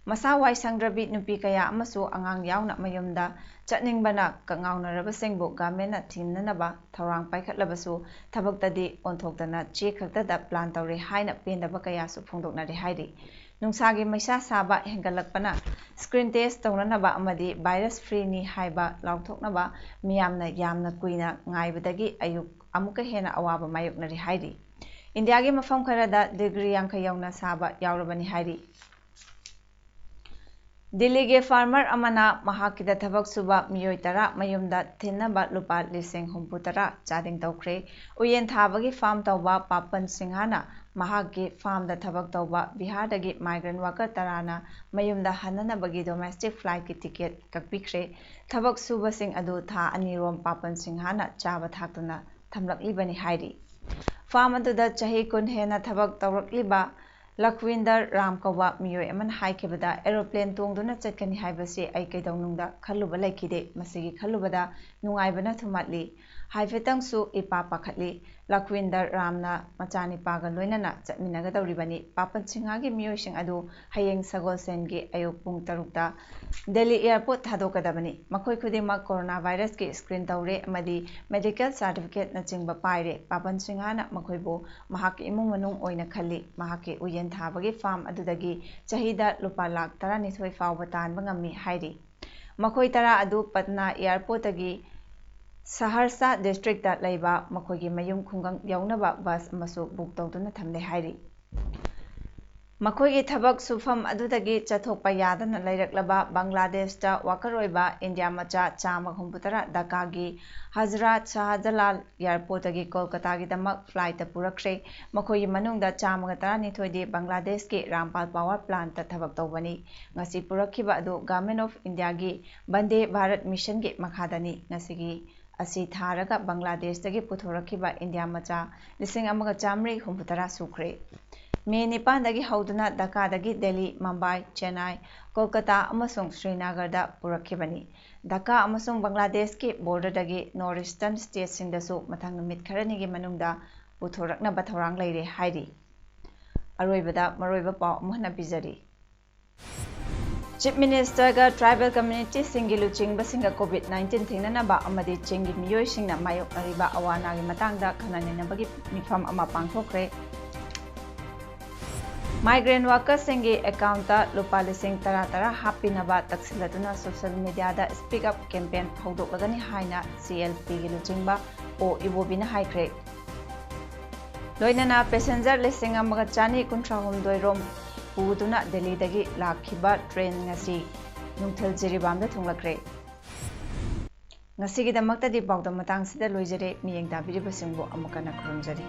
ꯃꯁꯥ ꯋꯥꯏ ꯁꯪꯗ꯭ꯔꯕꯤ ꯅꯨꯄꯤ ꯀꯌꯥ ꯑꯃꯁꯨ ꯑꯉꯥꯡ ꯌꯥꯎꯅ ꯃꯌꯨꯝꯗ ꯆꯠꯅꯤꯡꯕꯅ ꯀꯉꯥꯎꯅꯔꯕꯁꯤꯡꯕꯨ governmentꯅ ꯊꯤꯡꯅꯅꯕ ꯊꯧꯔꯥꯡ ꯄꯥꯏꯈꯠꯂꯕꯁꯨ ꯊꯕꯛꯇꯗꯤ ꯑꯣꯟꯊꯣꯛꯇꯅ ꯆꯦ ꯈꯛꯇꯗ plan ꯇꯧꯔꯦ ꯍꯥꯏꯅ ꯄꯦꯟꯗꯕ ꯀꯌꯥꯁꯨ ꯐꯣꯡꯗꯣꯛꯅꯔꯦ ꯍꯥꯏꯔꯤ꯫ ꯅꯨꯡꯁꯥꯒꯤ ꯃꯩꯁꯥ ꯁꯥꯕ ꯍꯦꯟꯒꯠꯂꯛꯄꯅ screen test ꯇꯧꯅꯅꯕ ꯑꯃꯗꯤ virus freeꯅꯤ ꯍꯥꯏꯕ ꯂꯥꯎꯊꯣꯛꯅꯕ ꯃꯤꯌꯥꯝꯅ ꯌꯥꯝꯅ ꯀꯨꯏꯅ ꯉꯥꯏꯕꯗꯒꯤ ꯑꯌꯨꯛ ꯑꯃꯨꯛꯀ ꯍꯦꯟꯅ ꯑꯋꯥꯕ ꯃꯥꯌꯣꯛꯅꯔꯤ ꯍꯥꯏꯔꯤ꯫ ꯏꯟꯗꯤꯌꯥꯒꯤ ꯃꯐꯝ ꯈꯔꯗ degree ꯌꯥꯡꯈꯩ ꯌꯧꯅ ꯁꯥꯕ ꯌꯥꯎꯔꯕꯅꯤ ꯍꯥꯏꯔꯤ꯫ ꯗꯤꯜꯂꯤꯒꯤ farmer ꯑꯃꯅ ꯃꯍꯥꯛꯀꯤꯗ ꯊꯕꯛ ꯁꯨꯕ ꯃꯤꯑꯣꯏ ꯇꯔꯥ ꯃꯌꯨꯝꯗ ꯊꯤꯟꯅꯕ ꯂꯨꯄꯥ ꯂꯤꯁꯤꯡ ꯍꯨꯝꯐꯨ ꯇꯔꯥ ꯆꯥꯗꯤꯡ ꯇꯧꯈ꯭ꯔꯦ꯫ ꯎꯌꯦꯟ ꯊꯥꯕꯒꯤ farm ꯇꯧꯕ ꯄꯥꯄꯟ ꯁꯤꯡꯍꯥꯅ ꯃꯍꯥꯛꯀꯤ farmꯗ ꯊꯕꯛ ꯇꯧꯕ ꯕꯤꯍꯥꯔꯗꯒꯤ migrant worker ꯇꯔꯥꯅ ꯃꯌꯨꯝꯗ ꯍꯟꯅꯅꯕꯒꯤ domestic flightꯀꯤ ticket ꯀꯛꯄꯤꯈ꯭ꯔꯦ꯫ ꯊꯕꯛ ꯁꯨꯕꯁꯤꯡ ꯑꯗꯨ ꯊꯥ ꯑꯅꯤꯔꯣꯝ ꯄꯥꯄꯟ ꯁꯤꯡꯍꯥꯅ ꯆꯥꯕ ꯊꯥꯛꯇꯨꯅ ꯊꯝꯂꯛꯂꯤꯕꯅꯤ ꯍꯥꯏꯔꯤ꯫ Farm ꯑꯗꯨꯗ ꯆꯍꯤ ꯀꯨꯟ ꯍꯦꯟꯅ ꯊꯕꯛ ꯇꯧꯔꯛꯂꯤꯕ ꯂꯈꯋꯤꯟꯗꯔ ꯔꯥꯝ ꯀꯧꯕ ꯃꯤꯑꯣꯏ ꯑꯃꯅ ꯍꯥꯏꯈꯤꯕꯗ, aeroplane ꯇꯣꯡꯗꯨꯅ ꯆꯠꯀꯅꯤ ꯍꯥꯏꯕꯁꯤ ꯑꯩ ꯀꯩꯗꯧꯅꯨꯡꯗ ꯈꯜꯂꯨꯕ ꯂꯩꯈꯤꯗꯦ꯫ ꯃꯁꯤꯒꯤ ꯈꯜꯂꯨꯕꯗ ꯅꯨꯡꯉꯥꯏꯕꯅ ꯊꯨꯝꯍꯠꯂꯤ꯫ ꯍꯥꯏꯐꯦꯠꯇꯪꯁꯨ ꯏꯄꯥ ꯄꯥꯈꯠꯂꯤ꯫ ꯂꯈ꯭ꯋꯤꯟꯗꯔ ꯔꯥꯝꯅ ꯃꯆꯥꯅꯤꯄꯥꯒ ꯂꯣꯏꯅꯅ ꯆꯠꯃꯤꯟꯅꯒꯗꯧꯔꯤꯕꯅꯤ꯫ ꯄꯥꯄꯟ ꯁꯤꯡꯍꯒꯤ ꯃꯤꯑꯣꯏꯁꯤꯡ ꯑꯗꯨ ꯍꯌꯦꯡ ꯁꯒꯣꯜꯁꯦꯟꯒꯤ ꯑꯌꯨꯛ ꯄꯨꯡ ꯇꯔꯨꯛꯇ ꯗꯦꯜꯂꯤ ꯑꯦꯌꯔꯄꯣꯔꯠ ꯊꯥꯗꯣꯛꯀꯗꯕꯅꯤ꯫ ꯃꯈꯣꯏ ꯈꯨꯗꯤꯡꯃꯛ ꯀꯣꯔꯣꯅꯥ ꯚꯥꯏꯔꯁꯀꯤ ꯁ꯭ꯀ꯭ꯔꯤꯟ ꯇꯧꯔꯦ ꯑꯃꯗꯤ ꯃꯦꯗꯤꯀꯦꯜ ꯁꯥꯔꯇꯤꯐꯤꯀꯦꯠꯅꯆꯤꯡꯕ ꯄꯥꯏꯔꯦ꯫ ꯄꯥꯄꯟ ꯁꯤꯡꯍꯅ ꯃꯈꯣꯏꯕꯨ ꯃꯍꯥꯛꯀꯤ ꯏꯃꯨꯡ ꯃꯅꯨꯡ ꯑꯣꯏꯅ ꯈꯜꯂꯤ꯫ ꯃꯍꯥꯛꯀꯤ ꯎꯌꯦꯟ ꯊꯥꯕꯒꯤ ꯐꯥꯔꯝ ꯑꯗꯨꯗꯒꯤ ꯆꯍꯤꯗ ꯂꯨꯄꯥ ꯂꯥꯈ ꯇꯔꯥꯅꯤꯊꯣꯏ ꯐꯥꯎꯕ ꯇꯥꯟꯕ ꯉꯝꯃꯤ ꯍꯥꯏꯔꯤ꯫ ꯃꯈꯣꯏ ꯇꯔꯥ ꯑꯗꯨ ꯄꯠꯅꯥ ꯑꯦꯌꯔꯄꯣꯔꯠꯇꯒꯤ ꯁꯍꯔꯁꯥ ꯗꯤꯁꯇ꯭ꯔꯤꯛꯇ ꯂꯩꯕ ꯃꯈꯣꯏꯒꯤ ꯃꯌꯨꯝ ꯈꯨꯡꯒꯪ ꯌꯧꯅꯕ ꯕꯁ ꯑꯃꯁꯨ ꯕꯨꯛ ꯇꯧꯗꯨꯅ ꯊꯝꯂꯦ ꯍꯥꯏꯔꯤ꯫ ꯃꯈꯣꯏꯒꯤ ꯊꯕꯛ ꯁꯨꯐꯝ ꯑꯗꯨꯗꯒꯤ ꯆꯠꯊꯣꯛꯄ ꯌꯥꯗꯅ ꯂꯩꯔꯛꯂꯕ ꯕꯪꯒ꯭ꯂꯥꯗꯦꯁꯇ ꯋꯥꯀꯔ ꯑꯣꯏꯕ ꯏꯟꯗꯤꯌꯥ ꯃꯆꯥ ꯆꯥꯝꯃꯒ ꯍꯨꯝꯐꯨꯇꯔꯥ ꯙꯥꯀꯥꯒꯤ ꯍꯖꯔꯥꯠ ꯁꯥꯍꯖꯂꯥꯜ ꯑꯦꯌꯔꯄꯣꯔꯠꯇꯒꯤ ꯀꯣꯜꯀꯇꯥꯒꯤꯗꯃꯛ ꯐ꯭ꯂꯥꯏꯠꯇ ꯄꯨꯔꯛꯈ꯭ꯔꯦ꯫ ꯃꯈꯣꯏꯒꯤ ꯃꯅꯨꯡꯗ ꯆꯥꯝꯃꯒ ꯇꯔꯥꯅꯤꯊꯣꯏꯗꯤ ꯕꯪꯒ꯭ꯂꯥꯗꯦꯁꯀꯤ ꯔꯥꯝꯄꯥꯜ ꯄꯥꯋꯔ ꯄ꯭ꯂꯥꯟꯠꯇ ꯊꯕꯛ ꯇꯧꯕꯅꯤ꯫ ꯉꯁꯤ ꯄꯨꯔꯛꯈꯤꯕ ꯑꯗꯨ ꯒꯚꯔꯟꯃꯦꯟꯠ ꯑꯣꯐ ꯏꯟꯗꯤꯌꯥꯒꯤ ꯕꯟꯗꯦ ꯚꯥꯔꯠ ꯃꯤꯁꯟꯒꯤ ꯃꯈꯥꯗꯅꯤ꯫ ꯉꯁꯤꯒꯤ ꯑꯁꯤ ꯊꯥꯔꯒ ꯕꯪꯒ꯭ꯂꯥꯗꯦꯁꯇꯒꯤ ꯄꯨꯊꯣꯔꯛꯈꯤꯕ ꯏꯟꯗꯤꯌꯥ ꯃꯆꯥ ꯂꯤꯁꯤꯡ ꯑꯃꯒ ꯆꯥꯃꯔꯤ ꯍꯨꯝꯐꯨꯇꯔꯥ ꯁꯨꯈ꯭ꯔꯦ꯫ ꯃꯦ ꯅꯤꯄꯥꯟꯗꯒꯤ ꯍꯧꯗꯨꯅ ꯙꯥꯀꯥꯗꯒꯤ ꯗꯦꯜꯂꯤ, ꯃꯨꯝꯕꯥꯏ, ꯆꯦꯟꯅꯥꯏ, ꯀꯣꯜꯀꯇꯥ ꯑꯃꯁꯨꯡ ꯁ꯭ꯔꯤꯅꯒꯔꯗ ꯄꯨꯔꯛꯈꯤꯕꯅꯤ꯫ ꯙꯥꯀꯥ ꯑꯃꯁꯨꯡ ꯕꯪꯒ꯭ꯂꯥꯗꯦꯁꯀꯤ ꯕꯣꯔꯗꯔꯗꯒꯤ ꯅꯣꯔꯠ ꯏꯁꯇꯔꯟ ꯁ꯭ꯇꯦꯠꯁꯤꯡꯗꯁꯨ ꯃꯊꯪ ꯅꯨꯃꯤꯠ ꯈꯔꯅꯤꯒꯤ ꯃꯅꯨꯡꯗ ꯄꯨꯊꯣꯔꯛꯅꯕ ꯊꯧꯔꯥꯡ ꯂꯩꯔꯦ ꯍꯥꯏꯔꯤ꯫ ꯑꯔꯣꯏꯕꯗ ꯃꯔꯨꯑꯣꯏꯕ ꯄꯥꯎ ꯑꯃꯨꯛ ꯍꯟꯅ ꯄꯤꯖꯔꯤ꯫ ꯆꯤꯐ ꯃꯤꯅꯤꯁꯇꯔꯒ ꯇ꯭ꯔꯥꯏꯕꯦꯜ ꯀꯝꯃ꯭ꯌꯨꯅꯤꯇꯤꯁꯤꯡꯒꯤ ꯂꯨꯆꯤꯡꯕꯁꯤꯡꯒ ꯀꯣꯚꯤꯗ ꯅꯥꯏꯟꯇꯤꯟ ꯊꯤꯡꯅꯅꯕ ꯑꯃꯗꯤ ꯆꯤꯡꯒꯤ ꯃꯤꯑꯣꯏꯁꯤꯡꯅ ꯃꯥꯌꯣꯛꯅꯔꯤꯕ ꯑꯋꯥ ꯑꯅꯥꯒꯤ ꯃꯇꯥꯡꯗ ꯈꯟꯅ ꯅꯩꯅꯕꯒꯤ ꯃꯤꯐꯝ ꯑꯃ ꯄꯥꯡꯊꯣꯛꯈ꯭ꯔꯦ꯫ ꯃꯥꯏꯒ꯭ꯔꯦꯟ ꯋꯥꯀꯔꯁꯤꯡꯒꯤ ꯑꯦꯀꯥꯎꯟꯇ ꯂꯨꯄꯥ ꯂꯤꯁꯤꯡ ꯇꯔꯥ ꯇꯔꯥ ꯍꯥꯞꯄꯤꯅꯕ ꯇꯛꯁꯤꯜꯂꯗꯨꯅ ꯁꯣꯁꯤꯌꯦꯜ ꯃꯤꯗꯤꯌꯥꯗ ꯁ꯭ꯄꯤꯛ ꯑꯞ ꯀꯦꯝꯄꯦꯟ ꯍꯧꯗꯣꯛꯂꯒꯅꯤ ꯍꯥꯏꯅ ꯁꯤ ꯑꯦꯜ ꯄꯤꯒꯤ ꯂꯨꯆꯤꯡꯕ ꯑꯣ ꯏꯕꯣꯕꯤꯅ ꯍꯥꯏꯈ꯭ꯔꯦ꯫ ꯂꯣꯏꯅꯅ ꯄꯦꯁꯦꯟꯖꯔ ꯂꯤꯁꯤꯡ ꯑꯃꯒ ꯆꯅꯤ ꯀꯨꯟꯊ꯭ꯔꯥ ꯍꯨꯝꯗꯣꯏ ꯔꯣꯝ ꯄꯨꯗꯨꯅ ꯗꯦꯜꯂꯤꯗꯒꯤ ꯂꯥꯛꯈꯤꯕ ꯇ꯭ꯔꯦꯟ ꯉꯁꯤ ꯅꯨꯡꯊꯤꯜ ꯖꯤꯔꯤꯕꯥꯝꯗ ꯊꯨꯡꯂꯛꯈ꯭ꯔꯦ꯫ ꯉꯁꯤꯒꯤꯗꯃꯛꯇꯗꯤ ꯄꯥꯎꯗꯝ ꯃꯇꯥꯡꯁꯤꯗ ꯂꯣꯏꯖꯔꯦ꯫ ꯃꯤꯠꯌꯦꯡ ꯇꯥꯕꯤꯔꯤꯕꯁꯤꯡꯕꯨ ꯑꯃꯨꯛ ꯍꯟꯅ ꯈꯨꯔꯨꯝꯖꯔꯤ꯫